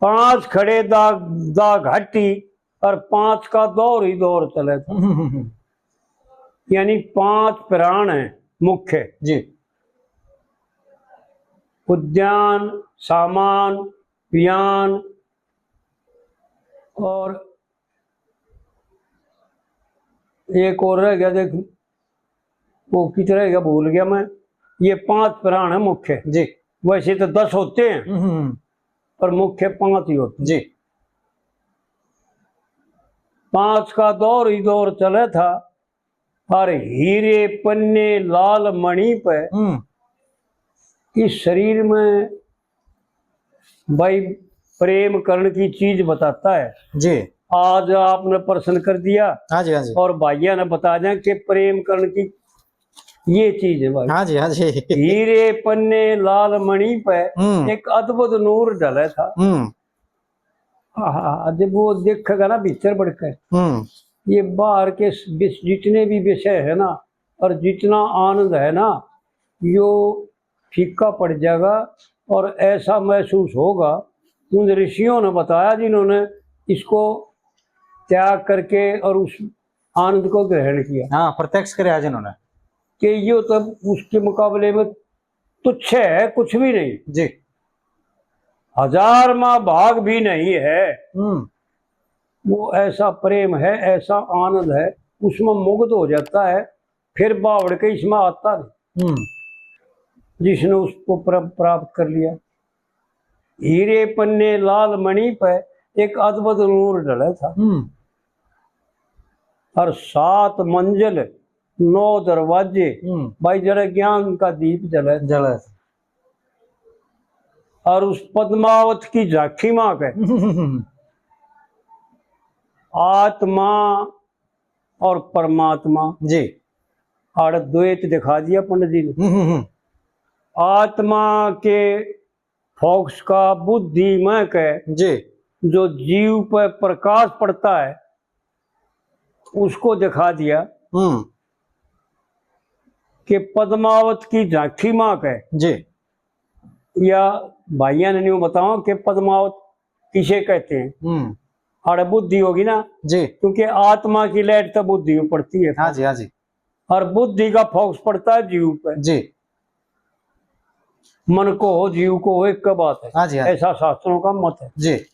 पांच खड़े दा, दा घाटी और पांच का दौर ही दौर चले था। हम्म, हम्म, हम्म। यानी पांच प्राण हैं मुख्य। जी। उद्यान, सामान, व्यान और एक और रह गया, देख, वो कितना रह गया, भूल गया मैं। ये पांच प्राण है मुख्य। जी। वैसे तो दस होते हैं, हम्म, हम्म। पर मुख्य पांच ही होते हैं। जी। पांच का दौर ही दौर चले था, और हीरे पन्ने लाल मणि पे हम्म। इस शरीर में भाई प्रेम करण की चीज बताता है। जी। आज आपने प्रश्न कर दिया। हाँ जी, हाँ जी। और भाइया ने बता दें कि प्रेम करण की ये चीज है भाई। हाँ जी, हाँ जी। हीरे पन्ने लाल मणि पे हम्म। एक अद्भुत नूर ढले था। हम्म। आहा, जब वो देखेगा ना भीतर बढ़ के, हम्म। ये बाहर के स-, विस-, जितने भी विषय है ना और जितना आनंद है ना, यो फीका पड़ जाएगा। और ऐसा महसूस होगा, उन ऋषियों ने बताया जिन्होंने इसको त्याग करके और उस आनंद को ग्रहण किया। हाँ, प्रत्यक्ष करे आज इन्होंने। कि यो तो उसके मुकाबले में तुच्छ है, कुछ भी नहीं। जी। हजार माँ भाग भी नहीं है। हम्म। वो ऐसा प्रेम है, ऐसा आनंद है, उसमें मुग्ध हो जाता है, फिर बावड़ के इसमें आता नहीं। हम्म। जिसने उसको प्र-, प्राप्त कर लिया। हीरे पन्ने लाल मणि पे एक अद्भुत नूर ढला था। हम्म। और सात मंजिल, नौ दरवाजे, हम्म। भाई, जरा ज्ञान का दीप जले। जले। और उस पद्मावत की झांकी माँ के आत्मा और परमात्मा जी। आड़ द्वैत दिखा दिया पंडित जी ने। हम्म, हम्म, हम्म। आत्मा के फोकस का बुद्धि में के जी। जो जीव पे प्रकाश पड़ता है, उसको दिखा दिया हम्म। कि पद्मावत की झांकी माँ के जी। या भाइयां ने न्यू बताओ कि पद्मावत किसे कहते हैं। हम्म। आड़े बुद्धि होगी ना जी। क्योंकि आत्मा की लाइट तो बुद्धि में पड़ती है। हाँ जी, हाँ जी। और बुद्धि का फोकस पड़ता है जीव पे। जी। मन को हो, जीव को हो, एक का बात है। हाँ जी, हाँ जी। ऐसा शास्त्रों का मत है। जी।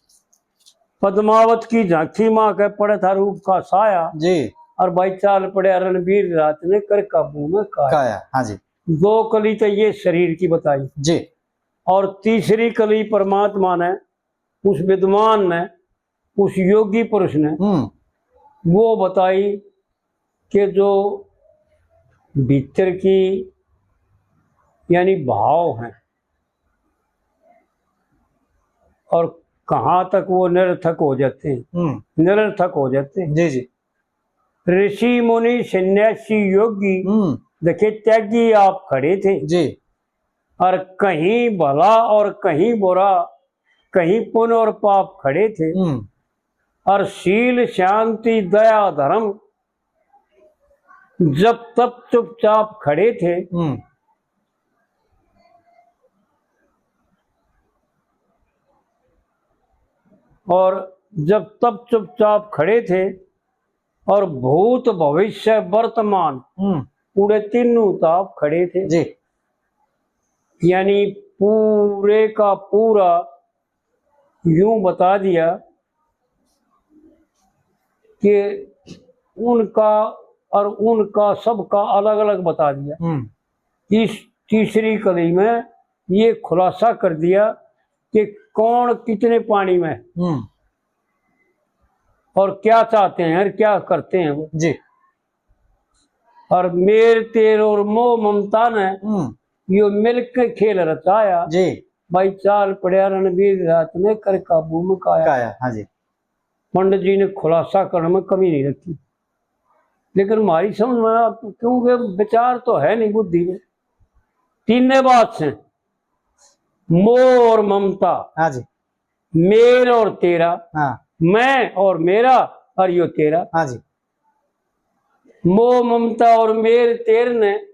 पद्मावत की झांकी माँ के पड़े था रूप का साया। जी। और भाई चाल पड़े रणबीर रात ने कर काबू में काया। काया, हाँ जी। दो कली तो ये शरीर की बताई। जी। और तीसरी कली परमात्मा ने, उस विद्वान ने, उस योगी पुरुष ने हम्म। वो बताई कि जो भीतर की यानी भाव हैं और कहाँ तक वो निरर्थक हो जाते हैं, हम्म। निरर्थक हो जाते हैं। जी, जी। ऋषि मुनि सन्यासी योगी हम्म। देखे त्यागी आप खड़े थे। जी। और कहीं भला और कहीं बुरा कहीं पुण्य और पाप खड़े थे। हम्म। और शील, शांति, दया, धर्म, जब तब चुपचाप खड़े थे। हम्म। और जब तब चुपचाप खड़े थे, और भूत, भविष्य, वर्तमान, हम्म। उड़े तीनों ताप खड़े थे। जी। यानी पूरे का पूरा यूं बता दिया कि उनका और उनका सबका अलग-अलग बता दिया। हम्म। इस तीसरी कली में ये खुलासा कर दिया कि कौन कितने पानी में हम्म। और क्या चाहते हैं और क्या करते हैं वो। जी। और मेर तेर और मोह ममता ने हम्म। यो मिलके खेल रचाया। जी। भाई, चाल पड़या रणबीर रात ने, कर काबू में काया। काया, हाँ जी। पंडित जी ने खुलासा करने में कमी नहीं रखी, लेकिन हमारी समझ में ना, क्योंकि विचार तो है नहीं बुद्धि में। तीन बात से, मोह और ममता, हाँ जी। मेर और तेरा, हाँ। मैं और मेरा और यो तेरा। हाँ जी। मोह ममता और मेर तेर ने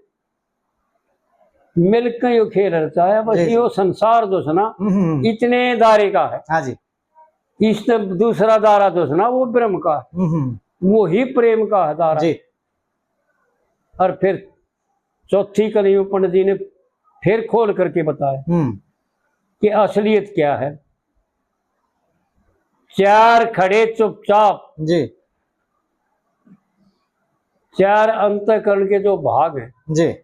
मिलकर यो खेल रचाया। बस जी, जी। यो संसार जो है ना, हम्म, हम्म। इतने दायरे का है। हाँ जी। इसने दूसरा दायरा जो है ना, वो ब्रह्म का है। हम्म, हम्म। वो ही प्रेम का है दायरा। जी। और फिर चौथी कली में पंडित जी ने फिर खोल करके बताया हम्म। कि असलियत क्या है। चार खड़े चुपचाप, जी। चार अंतःकरण के जो भाग हैं, जी।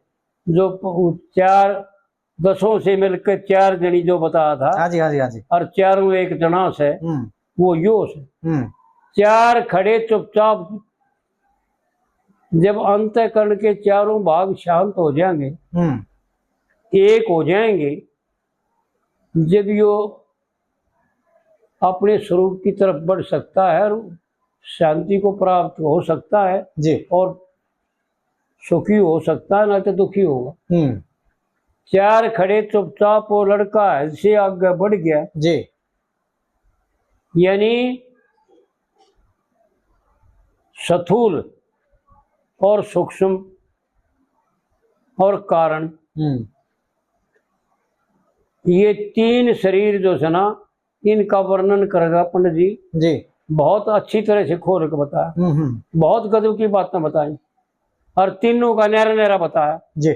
जो प-, उ-, चार दसों से मिलकर चार जनी जो बताया था, हाँ जी, हाँ जी, हाँ जी। और चारों एक जना से, हम्म। वो यो से। हम्म। चार खड़े चुपचाप, जब अंतःकरण के चारों भाग शांत हो जाएंगे, हम्म। एक हो जाएंगे, जब यो अपने स्वरूप की तरफ बढ़ सकता है और शांति को प्राप्त हो सकता है जी। और सुखी हो सकता है, ना तो दुखी होगा। हम्म। चार खड़े चुपचाप, वो लड़का हद से आगे बढ़ गया। जी। यानी स्थूल और सूक्ष्म और कारण, हम्म। ये तीन शरीर जो है ना, इनका वर्णन करेगा पंडित जी। जी। बहुत अच्छी तरह से खोल के बताया। हम्म, हम्म। बहुत गजब की बातें बताई और तीनों का न्यारा न्यारा बताया। जी।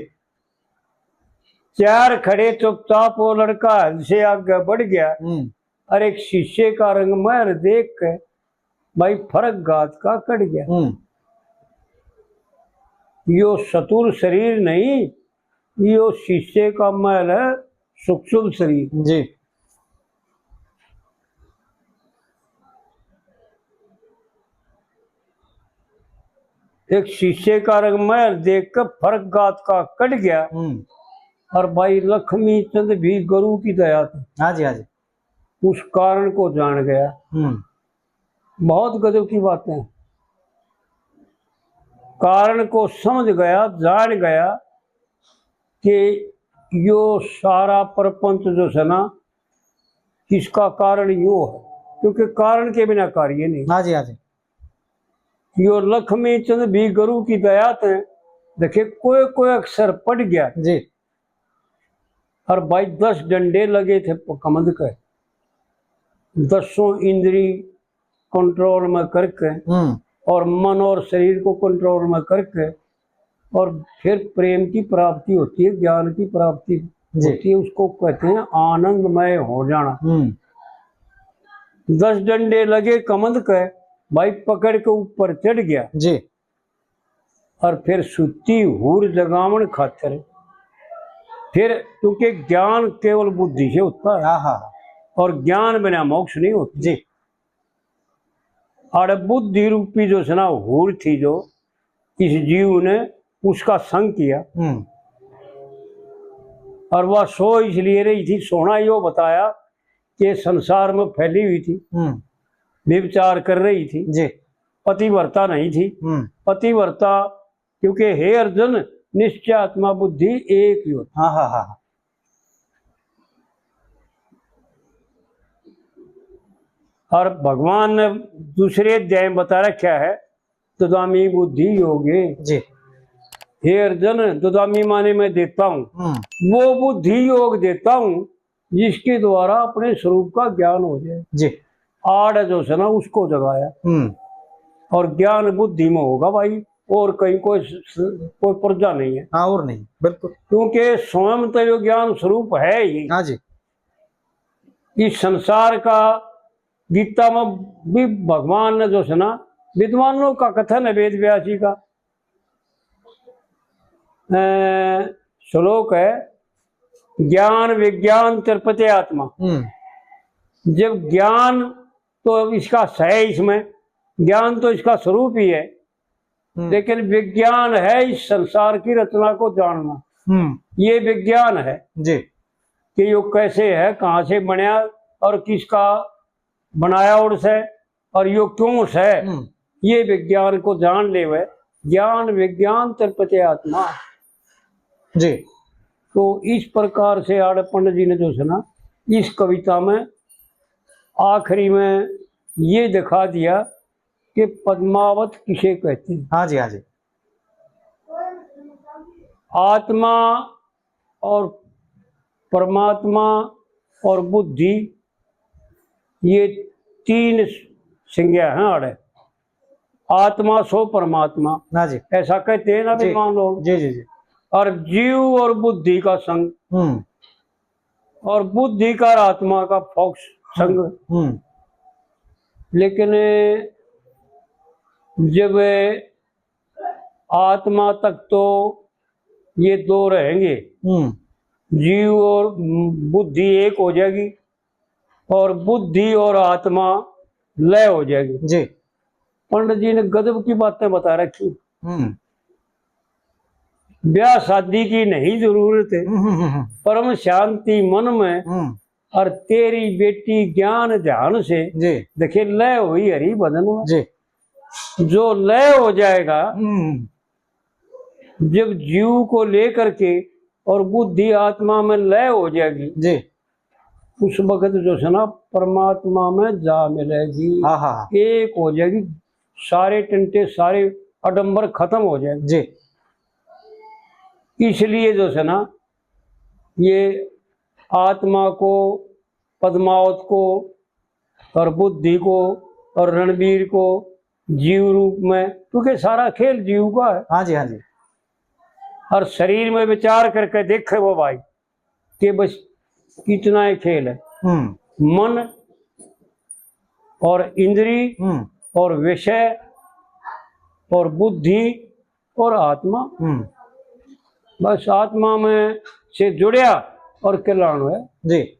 चार खड़े चुपचाप, वो लड़का हद से आगे बढ़ गया। हम्म। और एक शीशे का रंग महल देख के भाई फर्क गात का कट गया। हम्म। यो स्थूल शरीर नहीं, यो शीशे का महल है, सूक्ष्म शरीर। जी। एक शीशे का रंग महल देख के फर्क गात का कट गया। हम्म। और भाई लक्ष्मी चंद भी गुरु की दया थी। हाँ जी, हाँ जी। उस कारण को जान गया। हम्म। बहुत गजब की बातें। कारण को समझ गया, जान गया कि यो सारा प्रपंच जो है ना, इसका कारण यो है, क्योंकि कारण के बिना कार्य नहीं। हाँ जी, हाँ जी। यो लक्ष्मी चंद भी गुरु की दया ते देखे कोई कोई अक्षर पढ़ गया जी। और भाई दस डंडे लगे थे प-, कमंद के, दसों इंद्री कंट्रोल में करके हम्म। और मन और शरीर को कंट्रोल में करके और फिर प्रेम की प्राप्ति होती है, ज्ञान की प्राप्ति जी। होती है, उसको कहते हैं आनंदमय हो जाना। हम्म। दस डंडे लगे कमंद के, भाई पकड़ के ऊपर चढ़ गया जी। और फिर सुती हूर जगावण खातर, फिर क्योंकि ज्ञान केवल बुद्धि से होता है आहा। और ज्ञान बिना मोक्ष नहीं होता जी। और बुद्धि रूपी जो है ना हूर थी, जो इस जीव ने उसका संग किया। हम्म। और वह सो इसलिए रही थी, सोना यो बताया कि संसार में फैली हुई थी, हम्म। व्यभिचार कर रही थी, जी। पतिव्रता नहीं थी। हम्म। पतिव्रता, क्योंकि हे अर्जुन, निश्चयात्मा बुद्धि एक ही होती। हाँ, हाँ, हाँ, हाँ। और भगवान ने दूसरे अध्याय में बता रखा है, ददामी बुद्धि योगे। जी। हे अर्जुन, ददामी माने मैं देता हूँ, हम्म। वो बुद्धि योग देता हूँ जिसके द्वारा अपने स्वरूप का ज्ञान हो जाए। जी। आड़ जो है ना, उसको जगाया। हम्म। और ज्ञान बुद्धि में होगा भाई, और कहीं कोई स-, स-, कोई पर्दा नहीं है। हाँ, और नहीं, बिल्कुल। क्योंकि स्वयं तो यो ज्ञान स्वरूप है ही। हाँ जी। इस संसार का, गीता में भी भगवान ने जो है ना, विद्वानों का कथन है वेद व्यास जी का, अ, श्लोक है, ज्ञान विज्ञान तृप्यते आत्मा। हम्म। जब ज्ञान तो इसका है, इसमें ज्ञान तो इसका स्वरूप ही है, हम्म। लेकिन विज्ञान है इस संसार की रचना को जानना। हम्म। ये विज्ञान है जी। कि यो कैसे है, कहाँ से बनया और किसका बनाया और से, और यो क्यों से, हम्म। ये विज्ञान को जान लेवे, ज्ञान विज्ञान तृप्यते आत्मा। जी। तो इस प्रकार से आड़े पंडित जी ने जो है ना, इस कविता में आखिरी में ये दिखा दिया कि पद्मावत किसे कहते हैं। हाँ जी, हाँ जी। आत्मा और परमात्मा और बुद्धि, ये तीन संज्ञा हैं आड़े। आत्मा सो परमात्मा, हाँ जी। ऐसा कहते हैं ना जी। विद्वान लोग। जी, जी, जी। और जीव और बुद्धि का संग, हम्म। और बुद्धि का आत्मा का फोक्स संग। हम्म। लेकिन जब आत्मा तक तो ये दो रहेंगे, हम्म। जीव और बुद्धि एक हो जाएगी और बुद्धि और आत्मा लय हो जाएगी। जी। पंडित जी ने गजब की बातें बता रखी। हम्म। ब्याह शादी की नहीं जरूरत है, हम्म, हम्म, हम्म। परम शांति मन में, हम्म। और तेरी बेटी ज्ञान ध्यान से जी। देखे लय हुई हरि भजन में। जी। जो लय हो जाएगा, हम्म। जब जीव को लेकर के और बुद्धि आत्मा में लय हो जाएगी, जी। उस वक्त जो है ना, परमात्मा में जा मिलेगी, हाँ, हाँ। एक हो जाएगी, सारे टंटे, सारे आडंबर खत्म हो जाएंगे। जी। इसलिए जो है ना, ये आत्मा को, पद्मावत को और बुद्धि को और रणबीर को जीव रूप में, क्योंकि सारा खेल जीव का है। हाँ जी, हाँ जी। और शरीर में विचार करके देखे वो भाई, कि बस इतना ही खेल है। हम्म। मन और इंद्री, हम्म। और विषय और बुद्धि और आत्मा। हम्म। बस आत्मा में से जुड़या और कल्याण होया। जी।